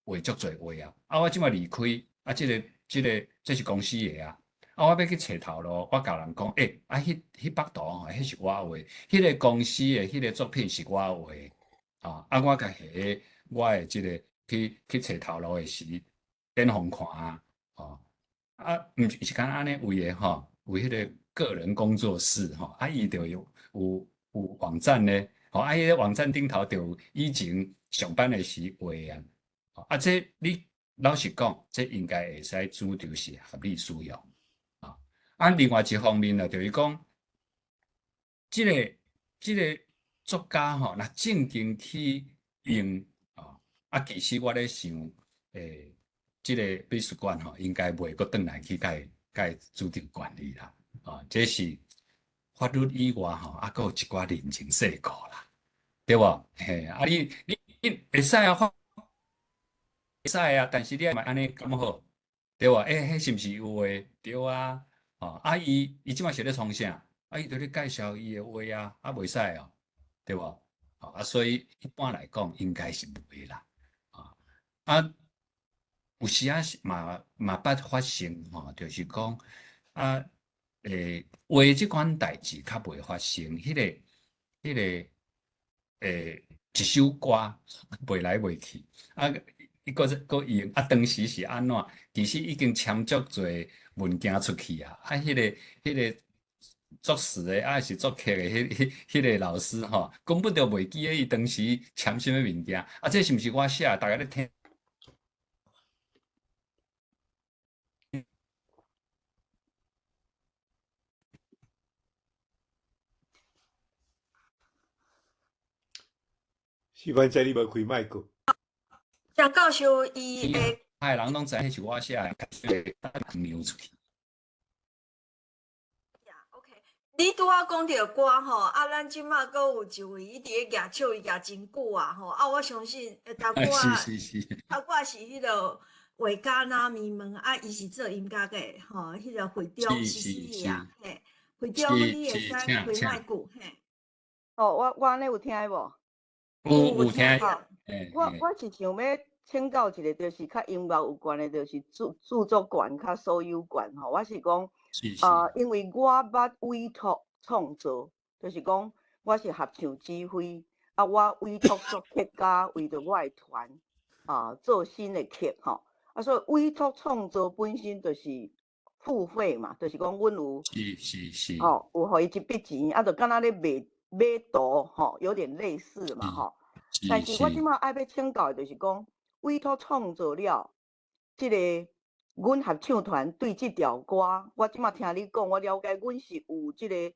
[SPEAKER 2] 我畫足濟畫啊。啊，我這擺離開，啊，這个這个這是公司的啊。啊，我欲去揣頭路，我共人講，欸，啊，彼彼幅圖吼，彼是我畫，彼个公司的彼个作品是我畫，啊，啊，我共彼我的這个去去揣頭路的時，展予看啊，吼，啊，毋是是敢若按呢為的吼，有彼个個人工作室吼，啊，伊就有有有網站咧，吼，啊，彼个網站頂頭就有以前上班的時畫啊，啊，這你老實講，這應該會使主張是合理使用，啊，啊，另外一方面呢，就是講，這个這个作家吼，若正經去用啊，啊，其實我咧想，這个美術館吼，應該袂閣轉來去共共主張權利啦，啊，這是法律以外吼，啊，閣有一寡人情世故啦，對無？嘿，啊你你會使啊，會使啊，但是你愛按呢敢好？對無？欸，彼是毋是有畫？對啊，吼，啊伊伊這擺是咧創啥？啊，伊就咧介紹伊的畫啊，啊袂使哦，對無？啊，所以一般來講應該是袂啦，啊啊，有時仔是嘛嘛捌發生吼，就是講啊，畫這款代誌較袂發生，彼个一首歌賣來賣去，啊，伊閣閣用，啊，當時是按怎？其實已經簽足濟文件出去啊，啊，彼个作詞的，啊是作曲的，彼个老師吼，根本就袂記得伊當時簽啥物物件，啊，這是毋是我寫？逐家咧聽。
[SPEAKER 1] 徐凡姐，你無開麥克。
[SPEAKER 3] 張教授伊會，
[SPEAKER 2] 哎，人攏知彼是我寫的，流出去。
[SPEAKER 3] OK，你拄仔講著歌吼，啊，咱這馬閣有一位伊佇咧舉手，伊舉真久啊吼，啊，我相信頭拄仔，頭拄仔是彼个畫家那迷問，啊，伊是做音樂的吼，彼个會長是是啊，嘿，會長你會使開麥克嘿。
[SPEAKER 7] 哦，我按呢有聽無？
[SPEAKER 2] 有有聽。
[SPEAKER 7] 我是想欲請教一个，就是較音樂有關的，就是著作權較所有權吼。我是講，啊，因為我捌委託創作，就是講我是合唱指揮，啊，我委託作曲家為著我的團啊做新的曲吼。啊，所以委託創作本身就是付費嘛，就是講阮有，吼，有予伊一筆錢，啊，就敢若咧賣買圖吼，有點類似嘛吼。但是我這擺愛欲請教的，就是講委託創作了，這个阮合唱團對這條歌，我這擺聽你講，我了解，阮是有這个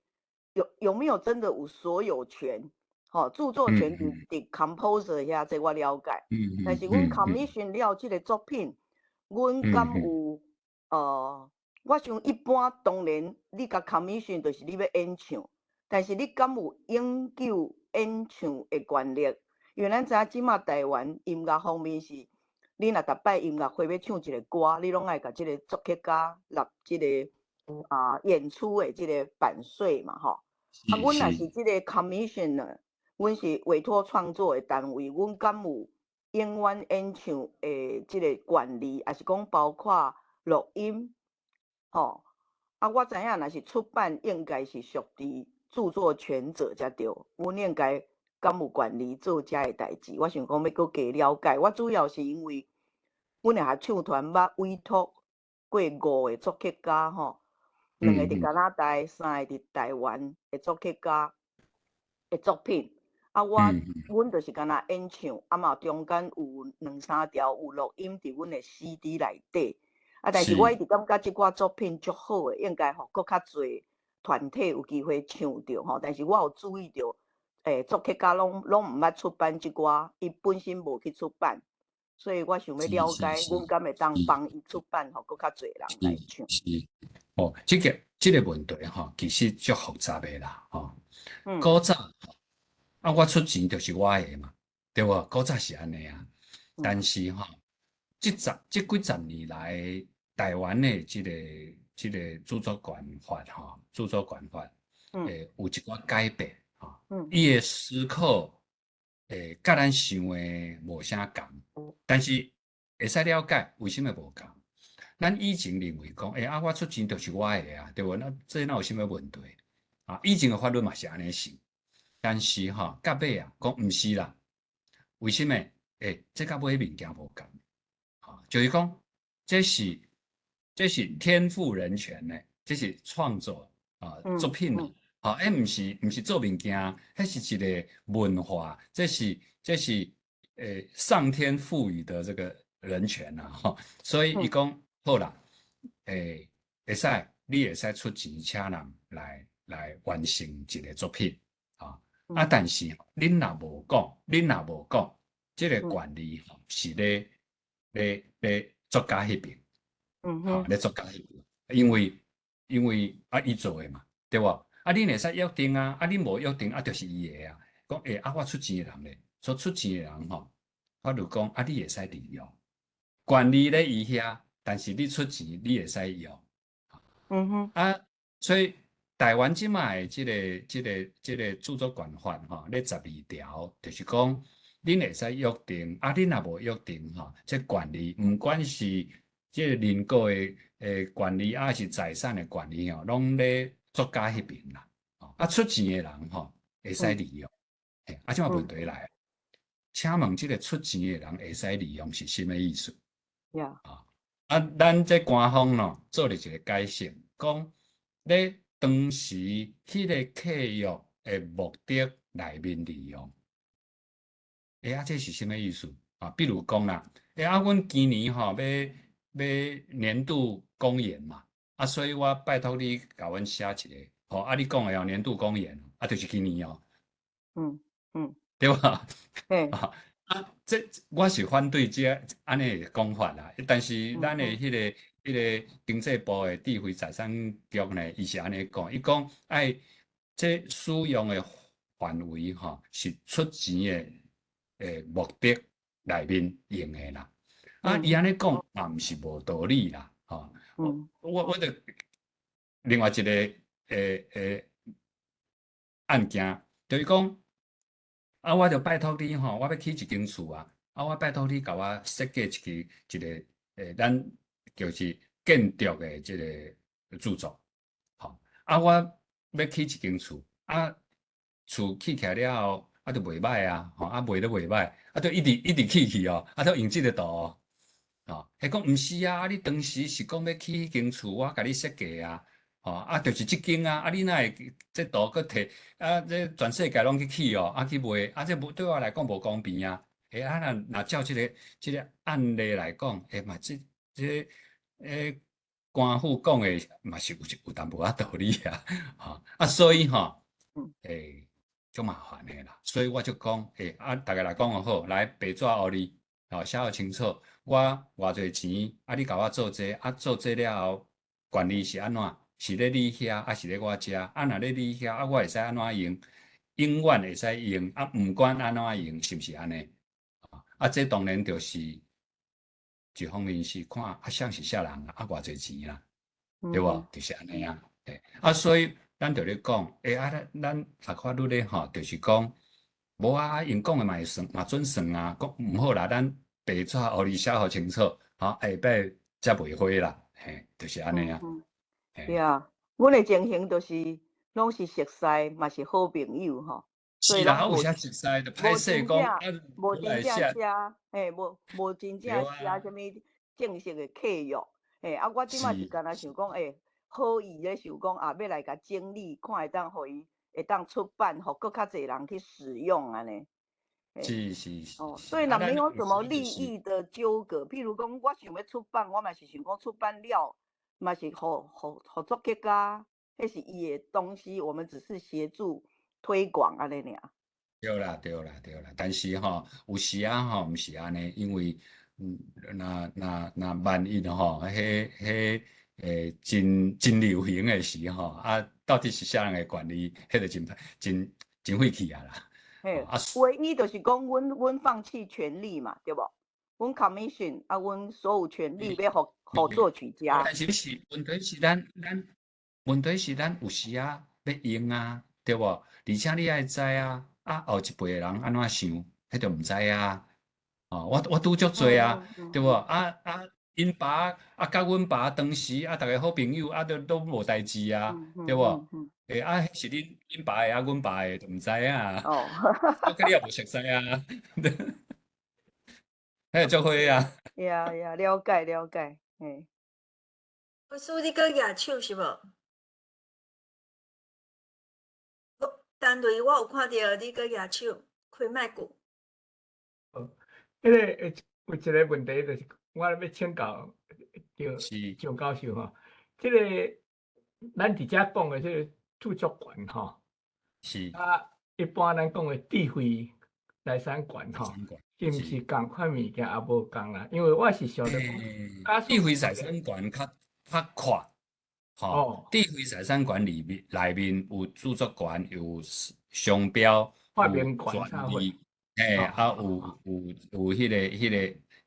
[SPEAKER 7] 有沒有真的有所有權？吼，著作權佇 composer 遐，這我了解。但是阮 commission 了這个作品，阮敢有？我想一般當然，你共 commission 就是你欲演唱，但是你敢有永久演唱的權利？因為咱知影這馬台灣音樂方面是，你若逐擺音樂會欲唱一个歌，你攏愛共這个作曲家納這个演出的這个版稅嘛吼。啊，阮若是這个 commissioner，阮是委託創作的單位，阮敢有永遠演唱的這个權利，抑是講包括錄音，吼。啊，我知影若是出版，應該是屬佇著作權者才對，阮應該敢有權利做這个代誌？我想講欲閣加了解。我主要是因為阮的合唱團捌委託過五個作曲家吼，兩个佇加拿大，三个佇台灣的作曲家的作品。啊，我阮就是干焦演唱，啊嘛中間有兩三條有錄音佇阮的 CD 內底。啊，但是我一直感覺這寡作品足好的，應該予閣較濟團體有機會唱著吼。但是我有注意著，作曲家攏毋捌出版這寡，伊本身無去出版，所以我想欲了解，阮敢會當幫伊出版，予閣較濟人來唱。
[SPEAKER 2] 是，哦，這个問題吼，其實足複雜的啦，吼。古早，啊，我出錢就是我的嘛，對無？古早是按呢啊，但是吼，這幾十年來，台灣的這个著作權法吼，著作權法，有一寡改變。伊的思考，佮咱想的無啥仝，但是會使了解為啥物無仝。咱以前認為講，啊，我出錢就是我的啊，對無？那這哪有啥物問題？啊，以前的法律嘛是按呢想，但是吼，到尾啊，講毋是啦。為啥物？這佮買物件無仝，啊，就是講，這是天賦人權呢，這是創作啊作品啊。啊，毋是做物件，彼是一个文化，這是上天賦予的這個人權啊，吼，所以伊講好啦，會使你會使出錢請人來完成一个作品，啊，啊，但是恁若無講，恁若無講，這个權利吼是咧作家彼邊，吼咧作家彼邊，因為啊伊做的嘛，對無？啊，恁會使約定啊，啊，恁無約定啊，就是伊的啊。講欸，啊，我出錢的人咧，所出錢的人吼，法律講啊，你會使利用，權利咧伊遐，但是你出錢，你會使用。啊，所以台灣這擺的這個著作權法吼，咧12條，就是講恁會使約定，啊，恁若無約定吼，這權利毋管是這個人格的權利，抑是財產的權利吼，攏咧作家彼邊啦。啊，出錢的人吼會使利用。啊，這擺問題來，請問這個出錢的人會使利用是啥物意思？啊，啊，咱這官方喏做了一個解釋，講咧當時彼個契約的目的內面利用。欸，啊，這是啥物意思？啊，比如講啦，欸，啊，阮今年吼欲年度公演嘛，啊，所以我拜託你共阮寫一個，吼，啊，你講的哦，年度公演，啊，就是今年哦。對吧？啊，這我是反對這按呢講法啦。但是咱的彼個經濟部的智慧財產局呢，伊是按呢講，伊講愛這使用的範圍吼是出錢的目的內面用的啦。啊，伊按呢講嘛，毋是無道理啦，吼。我就另外一個案件，就是講。啊！我就拜託你吼，我欲起一間厝啊！啊，我拜託你共我設計一個，咱就是建築的這个著作，吼。啊，我欲起一間厝，啊，厝起起來了後，啊，就袂䆀啊，吼，啊，賣都袂䆀，啊，就一直一直起去哦，啊，就用這个圖哦，吼，彼講毋是啊，啊，你當時是講欲起彼間厝，我共你設計啊。吼，啊，就是這間啊，啊，你哪會這圖閣提啊？這全世界攏去起哦，啊去賣，啊，這無對我來講無公平啊！欸，啊，若照這個案例來講，欸嘛，這官府講的嘛是有淡薄仔道理啊，吼，啊，所以吼，欸，足麻煩的啦，所以我就講，欸，啊，逐家來講就好，來白紙黑字，吼，寫予清楚，我偌濟錢，啊，你共我做這個，啊，做這了後，權利是按怎？是咧你遐，抑是咧我遮？啊，若咧你遐，啊，我會使按怎用？永遠會使用，啊，毋管按怎用，是毋是按呢？啊，這當然就是一方面是看啊，啥是啥人啊，偌濟錢啦，對無？就是按呢啊。啊，所以咱就咧講，欸，啊，咱學法律咧吼，就是講，無啊，𪜶講的嘛會算，嘛準算啊，講毋好啦，咱白紙予伊寫予清楚，吼，下擺才袂花啦，嘿，就是按呢啊。
[SPEAKER 7] 對啊，阮的情形就是攏是熟似，嘛是好朋友吼。
[SPEAKER 2] 是啦，有啥熟似就歹勢講，
[SPEAKER 7] 無真正寫，嘿，無真正寫啥物正式的契約，嘿，啊，我這擺是干焦想講，欸，好意咧想講啊，欲來共整理，看會當予伊會當出版，予閣較濟人去使用按呢。
[SPEAKER 2] 是是是。
[SPEAKER 7] 哦，所以若沒有什麼利益的糾葛，譬如講，我想欲出版，我嘛是想講出版了。嘛是予作曲家，彼是伊的東西，我們只是協助推廣按呢爾。
[SPEAKER 2] 對啦對啦對啦，但是吼，有時啊吼，毋是按呢，因為若萬一吼，彼真流行的時吼，啊，到底是啥人的權利，彼個真真真費氣啊啦。
[SPEAKER 7] 嘿，啊，唯一就是講，阮放棄權利嘛，對無？阮 commission 啊，阮所有權利欲予作曲家。
[SPEAKER 2] 但是問題是咱有時啊欲用啊，對無？而且你愛知啊，啊後一輩的人按怎想，彼就毋知啊。哦，我拄足濟啊，對無？啊啊，𪜶爸啊，佮阮爸當時啊，逐家好朋友啊，都無代誌啊，對無？欸，啊，彼是恁爸的啊，阮爸的就毋知影。
[SPEAKER 7] 哦。
[SPEAKER 2] 我佮你也無熟似啊。彼個足好啊。
[SPEAKER 7] 呀呀，了解了解，嘿。
[SPEAKER 3] 老師，你閣舉手是無？單位我有看著你閣舉手，開麥克。
[SPEAKER 4] 哦，彼个有一个問題就是我欲請教張教授吼，這个咱佇遮講的這个著作權吼，啊，一般咱講的智慧財產權吼，是毋是仝款物件也無仝啦？因為我是想著講，
[SPEAKER 2] 智慧財產權較較闊，吼，智慧財產權裡面內面有著作權，有商標，
[SPEAKER 4] 發明權，
[SPEAKER 2] 利，嘿，啊有有有彼个彼个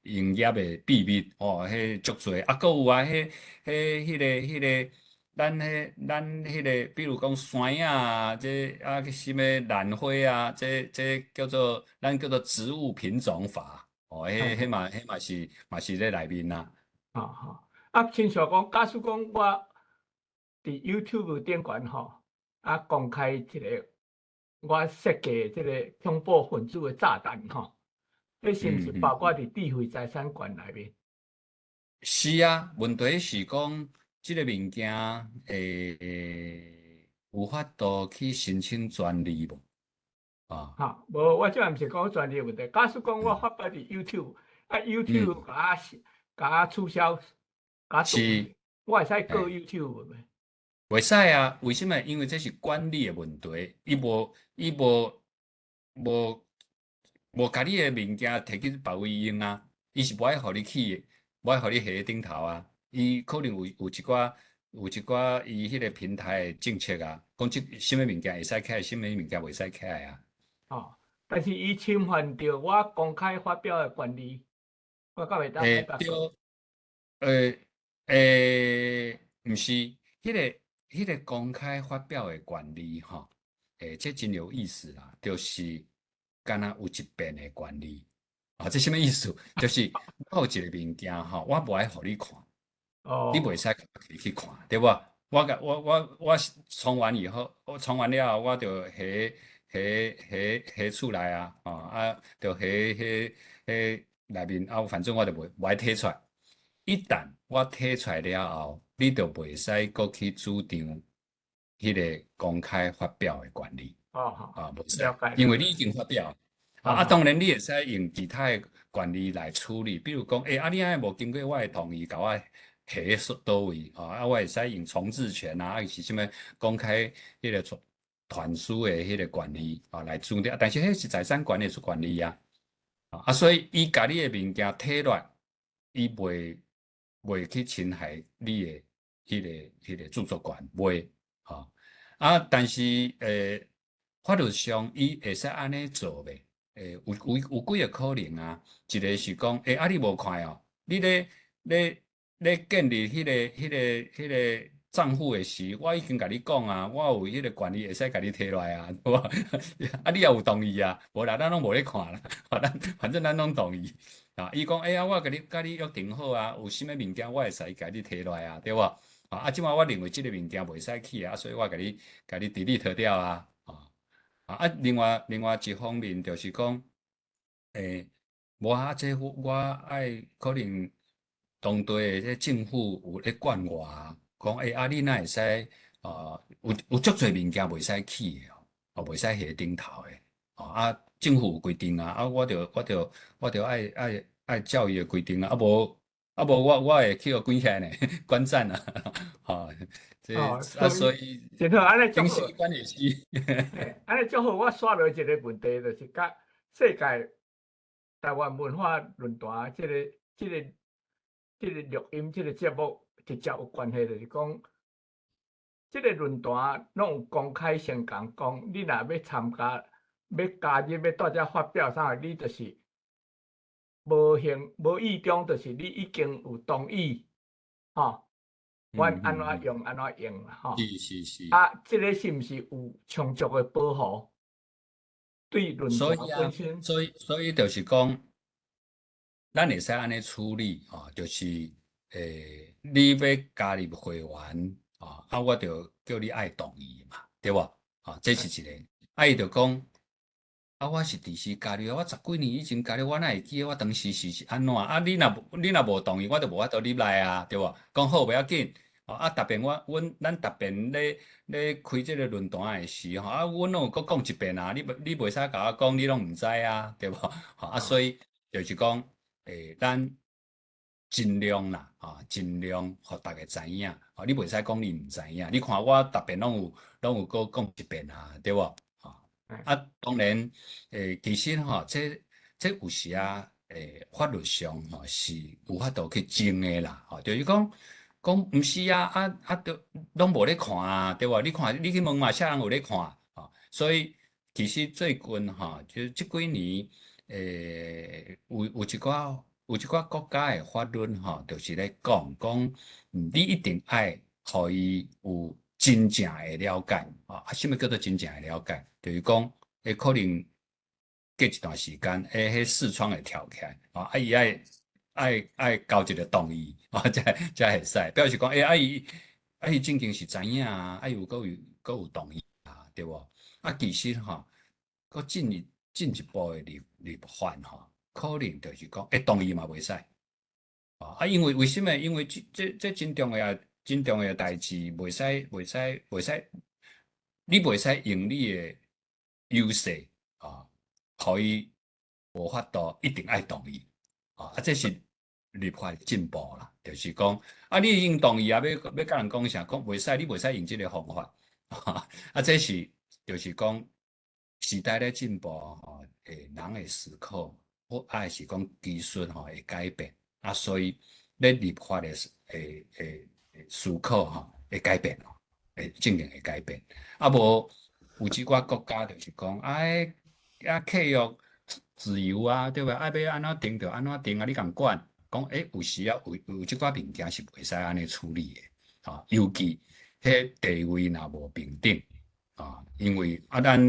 [SPEAKER 2] 營業的秘密，吼，彼足濟，啊，閣有啊，彼彼彼个彼个，咱彼咱彼个，比如講山仔啊，這啊啥物蘭花啊，這這叫做咱叫做植物品種法，哦，彼彼嘛彼嘛是嘛是咧內面啊。
[SPEAKER 4] 啊哈，啊，親像講，假使講我佇 YouTube 頂懸吼，啊，公開一个我設計這个恐怖分子的炸彈吼，這是毋是包括佇智慧財產權內面？
[SPEAKER 2] 是啊，問題是講這个物件，欸，有法度去申請專利無？啊？
[SPEAKER 4] 哈，無，我這毋是講專利問題。假使講我發表佇 YouTube，啊 YouTube 共我取消，共我斷，我會使告 YouTube 無？
[SPEAKER 2] 袂使啊，為啥物？因為這是管理的問題，伊無伊無無無共你的物件提去別位用啊，伊是無愛予你去，無愛予你下頂頭啊。伊可能有有一寡有一寡伊彼個平台的政策啊，講這啥物物件會使起來，啥物物件袂使起來啊。
[SPEAKER 4] 哦，但是伊侵犯著我公開發表的權利，我敢會當
[SPEAKER 2] 欸，對，欸欸，毋是，彼個彼個公開發表的權利吼，欸，這真有意思啦，就是敢若有一遍的權利，啊，這啥物意思？就是我有一個物件吼，我無愛予你看，
[SPEAKER 4] 哦，
[SPEAKER 2] 你袂使提去看，對無？我共我我我創完以後，我創完了後，我就佇佇佇佇厝內啊，吼啊，就佇佇佇內面啊，反正我就袂無愛提出來。一旦我提出來了後，你就袂使閣去主張彼个公開發表的權利。
[SPEAKER 4] 哦，好，
[SPEAKER 2] 啊，袂使，因為你已經發表。啊，當然你會使用其他的權利來處理，比如講，欸，啊，你按呢無經過我的同意，共我下佗位，啊，我會使用重置權啊，抑是啥物公開彼个傳傳輸的彼个權利啊來主張，但是彼是財產權的權利啊，啊，所以伊共你的物件提落來，伊袂袂去侵害你的彼个彼个著作權，袂，吼，啊，但是欸，法律上伊會使按呢做袂？欸，有有有幾个可能啊，一个是講，欸，啊，你無看哦，你咧咧咧建立彼个彼个彼个帳戶的時，我已經共你講啊，我有彼个權利會使共你提落來啊，對無？啊，你也有同意啊？無啦，咱攏無咧看啦，咱反正咱攏同意。啊，伊講，欸啊，我共你共你約定好啊，有啥物物件我會使共你提落來啊，對無？啊，這擺我認為這个物件袂使去啊，所以我共你共你 delete 掉啊。啊，另外另外一方面就是講，欸，無啊，這我我愛可能當地的這政府有咧管我啊，講欸，啊，你哪會使啊？有有足濟物件袂使去的哦，哦，袂使下頂頭的，哦啊，政府有規定啊，啊，我著我著我著愛愛愛照伊的規定啊，啊無啊無我我會去予關起來呢，關站啊，吼，這啊所以，
[SPEAKER 4] 真好，按呢
[SPEAKER 2] 足好，關係是，
[SPEAKER 4] 按呢足好，我煞落一个問題，就是佮世界台灣文化論壇這个這个這个錄音這个節目直接有關係，就是講，這个論壇攏有公開先講，講你若欲參加、欲加入、欲蹛遮發表啥，你就是無形無意中，就是你已經有同意，吼，阮按怎用按怎用啦，吼。
[SPEAKER 2] 是是是。
[SPEAKER 4] 啊，這个是毋是有充足的保護？對論壇本身。
[SPEAKER 2] 所以啊，所以所以就是講，咱會使按呢處理，吼，就是欸，你欲加入會員，啊，啊，我就叫你愛同意嘛，對無？啊，這是一个。啊，伊就講，啊，我是佇時加入，我十幾年以前加入，我哪會記得我當時是按怎？啊，你若你若無同意，我就無法度入來啊，對無？講好袂要緊，啊，逐遍我阮咱逐遍咧咧開這个論壇的時吼，啊，阮攏有閣講一遍啊，你你袂使共我講，你攏毋知啊，對無？吼啊，所以就是講，欸，咱盡量啦，啊，盡量予逐家知影，吼，你袂使講你毋知影，你看我逐遍攏有攏有閣講一遍啊，對無？啊，當然，其實吼，這有時啊，法律上吼是有法度去爭的啦，吼，就是講講毋是啊，啊啊，都攏無咧看啊，對無？你看，你去問嘛，啥人有咧看？吼，所以其實最近吼，就這幾年，有一寡國家的法律吼，就是咧講講，你一定愛予伊有真正的了解，啊，啥物叫做真正的了解？就是講，可能過一段時間，彼視窗會跳起來，啊，伊愛交一個同意，啊，才會使。表示講，啊伊真正是知影啊，啊伊有閣有同意啊，對無？啊，其實吼，閣進一步的立法吼，可能就是講，同意嘛袂使，啊，因為啥物？因為這真重要、真重要的代誌，袂使，你袂使用你的優勢啊，予伊無法度一定愛同意，啊，這是立法進步啦，就是講，啊，你已經同意啊，欲共人講啥？講袂使，你袂使用這個方法，啊，這是就是講時代咧進步吼，人的思考或抑是講技術吼會改變，啊，所以咧立法的思考吼會改變咯，會進行會改變。啊，無有一寡國家就是講，啊，契約自由啊，對無？愛欲按怎定就按怎定啊，你共管？講有時啊，有這寡物件是袂使按呢處理的，啊，尤其彼地位若無平等，啊，因為啊，咱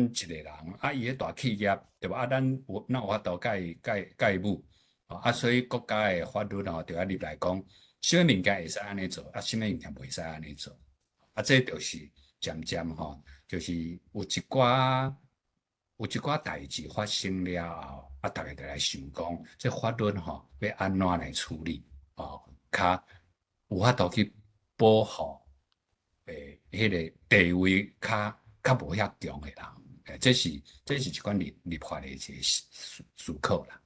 [SPEAKER 2] 一個人啊，伊彼大企業對無？啊，咱有哪有法度共伊介入？啊，所以國家的法律吼，就愛入來講，啥物物件會使按呢做，啊，啥物物件袂使按呢做。啊，這就是漸漸吼，就是有一寡代誌發生了後，啊，逐家就來想講，這法律吼欲按怎來處理？哦，較有法度去保護彼個地位較無遐強的人，這是一款立法的一個思考啦。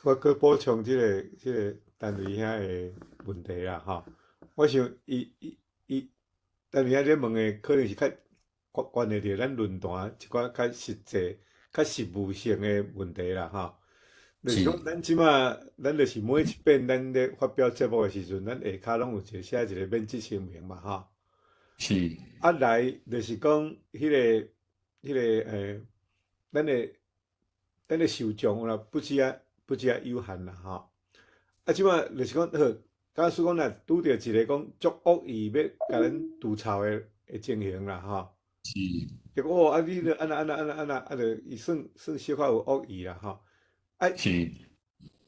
[SPEAKER 1] 我閣補充這個陳瑞兄的問題啦，吼。我想伊陳瑞兄咧問的可能是較關係著咱論壇一寡較實際、較實務性的問題啦，吼。就是講，咱這馬，咱就是每一遍咱咧發表節目的時陣，咱下跤攏有一個寫一個免責聲明嘛，吼。啊來，就是講，彼個，咱的受眾啦，不止啊有限啦，吼。啊，這馬就是講，好，假使講若拄著一個講足惡意欲共咱除臭的情形啦，吼。結果啊，你著按怎按怎按怎按怎，啊，著伊算小可有惡意啦，吼。啊，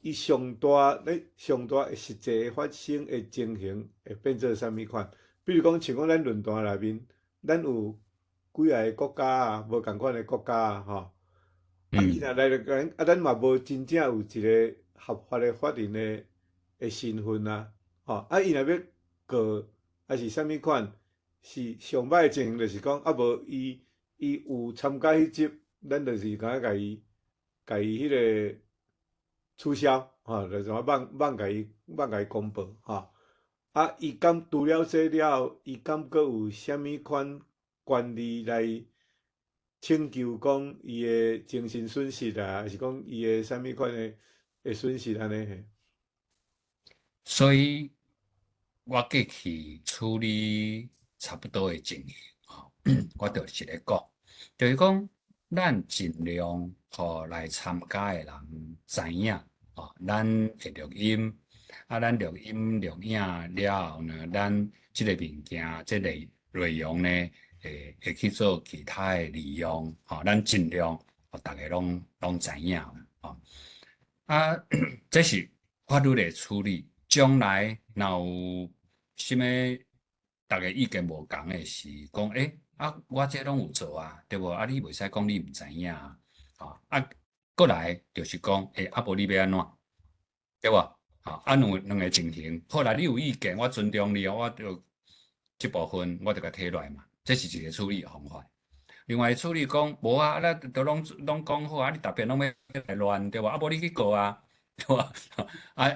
[SPEAKER 1] 伊上大咧，上大實際發生的情形會變做啥物款？比如講，像講咱論壇內面，咱有幾仔個國家啊，無仝款的國家啊，吼。啊，伊若來共咱，啊，咱嘛無真正有一個合法的法人的身份啊，吼。啊，伊若欲告，抑是啥物款？是上歹的情形，就是講，啊無伊有參加彼集，咱就是敢若共伊彼個取消，吼，就是講罔共伊公布，吼。啊，伊敢除了這了後，伊敢閣有啥物款權利來請求講伊的精神損失啊，抑是講伊的啥物款的損失按呢嘿？
[SPEAKER 2] 所以，我過去處理差不多的情形，吼，我就是咧講，就是講咱盡量予來參加的人知影，吼，咱會錄音，啊，咱錄音錄影了後呢，咱這個物件，這個內容呢，會去做其他的利用，吼，咱盡量予逐家攏知影，吼。啊，這是法律的處理，將來若有啥物逐家意見無仝的時，講啊，我這攏有做啊，對無？啊，你袂使講你毋知影啊，吼，啊，過來就是講，啊，無你欲按怎，對無？吼，啊，兩個情形，後來你有意見，我尊重你哦，我就這部分我就共提落來嘛，這是一個處理的方法。另外處理講，無啊，咱都攏講好啊，你逐遍攏欲來亂，對無？啊，無你去告啊，對無？啊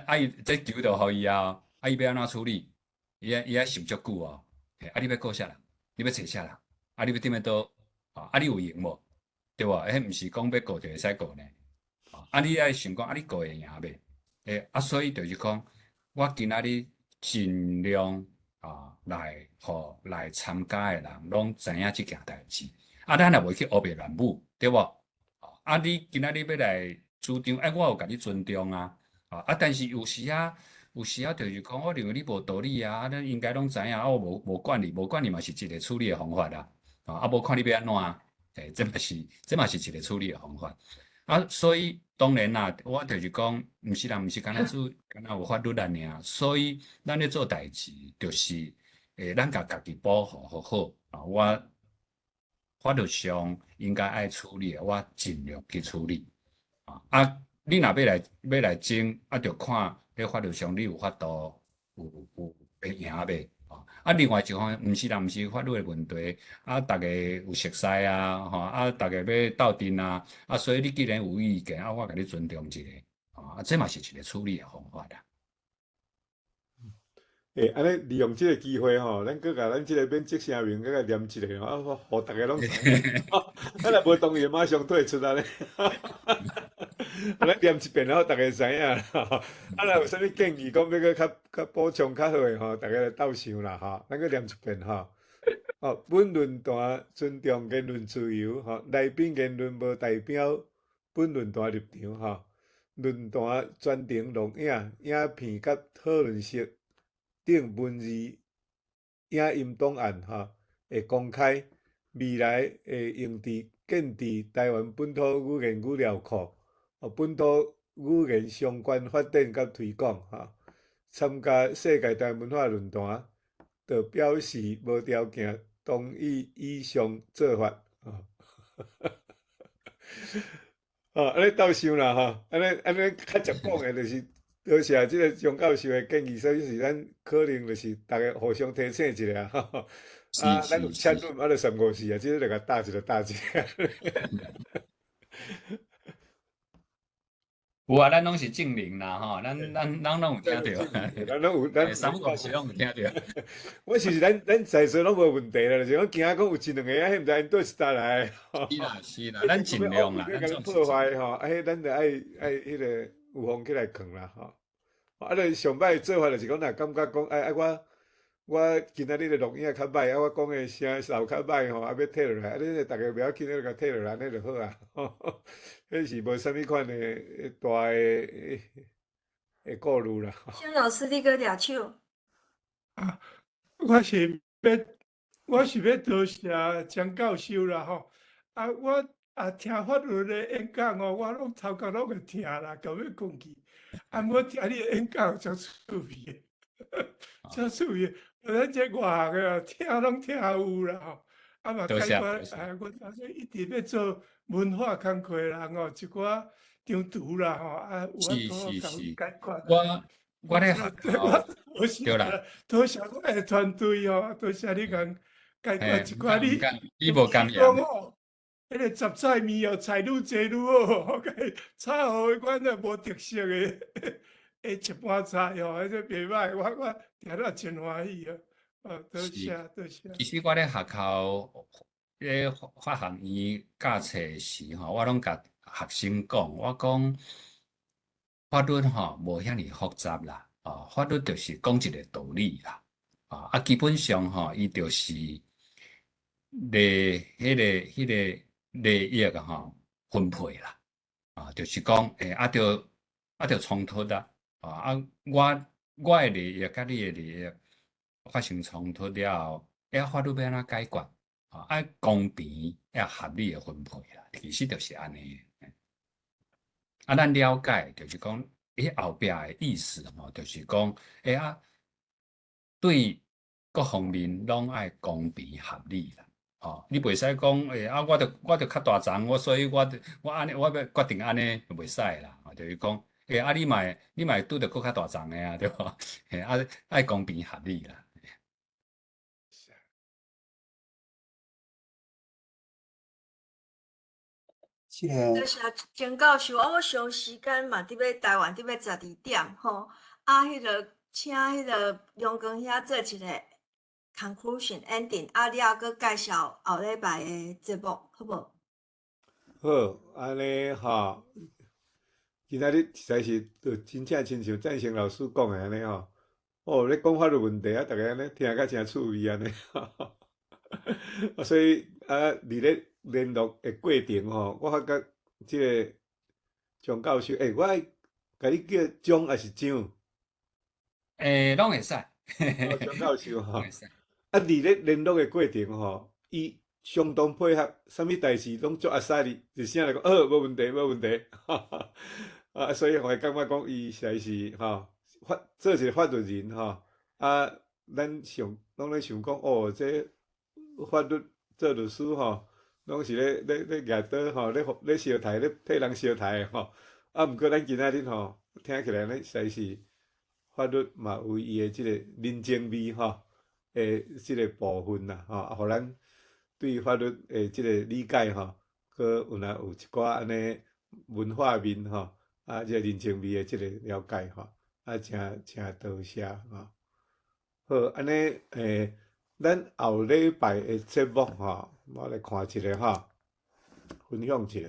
[SPEAKER 2] 啊，伊這球就予伊啊，啊，伊欲按怎處理？伊愛想足久哦。嘿，啊，你欲告啥人？你欲揣啥人？啊，你欲踮咧佗？啊，你有闲無？對無？彼毋是講欲告就會使告呢？啊，你愛想講，啊，你告會贏袂？欸，啊，所以就是講，我今仔日盡量啊，來予來參加的人攏知影這件代誌。啊，咱也袂去烏白亂舞，對無？啊，你今仔日欲來主張，欸，我有共你尊重啊。啊，但是有時仔，有時仔就是講，我認為你無道理啊，啊，咱應該攏知影，啊，我無無管你，無管你嘛是一個處理的方法啊。啊，無看你欲按怎啊？欸，這嘛是一個處理的方法。啊，所以當然啦，我就是講，毋是人，毋是干焦做，干焦有法律按呢爾。所以咱咧做代誌，就是，欸，咱共家己保護好好啊。我法律上應該愛處理的，我盡量去處理。啊，你若欲來爭，啊，就看咧法律上你有法度有會贏袂？啊，另外一方面，毋是人，毋是法律的問題，啊，逐家有熟似啊，吼，啊，逐家欲鬥陣啊，啊，所以你既然有意見，啊，我共你尊重一下，啊，這嘛是一個處理的方法啦。
[SPEAKER 1] 欸，按呢利用這個機會吼，咱閣共咱這個免責聲明，閣共念一下吼，啊，予逐家攏知影。啊，若無同意，馬上退出按呢。咱念一遍，予逐家知影啦。啊，若有啥物建議，講欲閣較較補充較好的吼，逐家來鬥想啦吼。咱閣念一遍吼。哦，本論壇尊重言論自由吼，來賓言論無代表本論壇立場吼。論壇全程錄影、影片佮討論室等文字、影音檔案吼會公開，未來會用佇建置台灣本土語言語料庫，哦，本土語言相關發展佮推廣吼。參加世界台灣文化論壇，就表示無條件同意以上做法。哦，按呢鬥想啦吼，按呢按呢較直講的，就是多謝這個張教授的建議，所以是咱可能就是逐家互相提醒一下吼。啊，咱有切入，啊，就三五四啊，這個就共搭一個搭一個。
[SPEAKER 2] 有啊，咱攏是證人啦，吼，咱攏有聽著，
[SPEAKER 1] 咱攏有，咱
[SPEAKER 2] 三不五時攏有聽著。
[SPEAKER 1] 我是咱在座攏無問題啦，就是講驚講有一兩個啊，彼毋知𪜶佗一搭來。
[SPEAKER 2] 是啦是啦，咱盡量啦，咱
[SPEAKER 1] 總破壞吼，啊，彼咱就愛彼個有風起來囥啦吼。啊，就上歹做法就是講，若感覺講，哎啊我我今仔日的錄影較歹，啊我講的聲效較歹吼，啊欲退落來，啊你逐家袂要緊，你就共退落來，按呢就好啊。彼是無啥物款的大的的顧慮啦。
[SPEAKER 3] 蕭老師，你閣掠手？
[SPEAKER 5] 啊，我是欲多謝張教授啦吼。啊，我啊聽法律的演講哦，我攏頭殼攏會疼啦，到欲睏去。啊，毋過聽你的演講足趣味的，足趣味。咱這外行的聽攏聽有啦吼。啊嘛解決，啊，阮當初一直欲做文化工課的人哦，一寡張圖啦吼，啊，有法度共解決。
[SPEAKER 2] 我咧學校，對啦，
[SPEAKER 5] 多謝我的團隊哦，多謝你共解決一寡你，
[SPEAKER 2] 你無感
[SPEAKER 5] 言。彼個雜菜麵哦，菜愈濟愈好，我共炒予阮啊無特色的，的一盤菜哦，彼個袂歹，我聽了真歡喜哦。哦，多謝多謝。
[SPEAKER 2] 其實我咧學校咧法學院教冊時吼，我攏共學生講，我講法律吼無遐爾複雜啦，哦，法律就是講一個道理啦，啊，基本上吼，伊就是咧彼個利益吼分配啦，啊，就是講，欸，啊，著啊著衝突啦，啊，我的利益佮你的利益發生衝突了後，欸，法律欲按怎解決？啊，愛公平抑合理的分配啦，其實就是按呢。啊，咱了解就是講，欸，後壁的意思吼，就是講，欸啊，對各方面攏愛公平合理啦。吼，你袂使講，欸啊，我著較大欉，我所以我我按呢，我欲決定按呢，袂使啦。就是講，欸啊，你嘛會拄著閣較大欉的啊，對無？嘿，啊，愛公平合理啦。
[SPEAKER 3] 多謝鍾教授，啊，我想時間嘛，佇欲台灣佇欲12點吼，啊，彼個請彼個陽光兄做一個 conclusion ending，啊了閣介紹後禮拜的節目，好無？
[SPEAKER 1] 好，按呢吼，今仔日實在是就真正親像贊成老師講的按呢吼，哦，咧講法律問題啊，逐家按呢聽甲誠趣味按呢，啊，所以啊，佇咧聯絡的過程吼，我發覺這个張教授，欸，我愛共你叫張抑是張？
[SPEAKER 2] 欸，攏會使。
[SPEAKER 1] 張教授吼，啊，佇咧聯絡的過程吼，伊相當配合，啥物代誌攏足阿薩哩，一聲來講，好，無問題，無問題。啊，所以我會感覺講，伊實在是吼，法做一个法律人吼，啊，咱想攏咧想講，哦，這法律做律師吼，攏是咧咧咧舉刀吼，咧咧相刣咧替人相刣的吼。啊，毋過咱今仔日吼，聽起來咧實在是法律嘛有伊的這个人情味吼，的這个部分啦，吼，啊，予咱對法律的這个理解吼，閣有若有一寡按呢文化面吼，啊，這个人情味的這个了解吼，啊，誠誠多謝吼。好，按呢，咱後禮拜的節目吼，我來看一下吼，分享一下。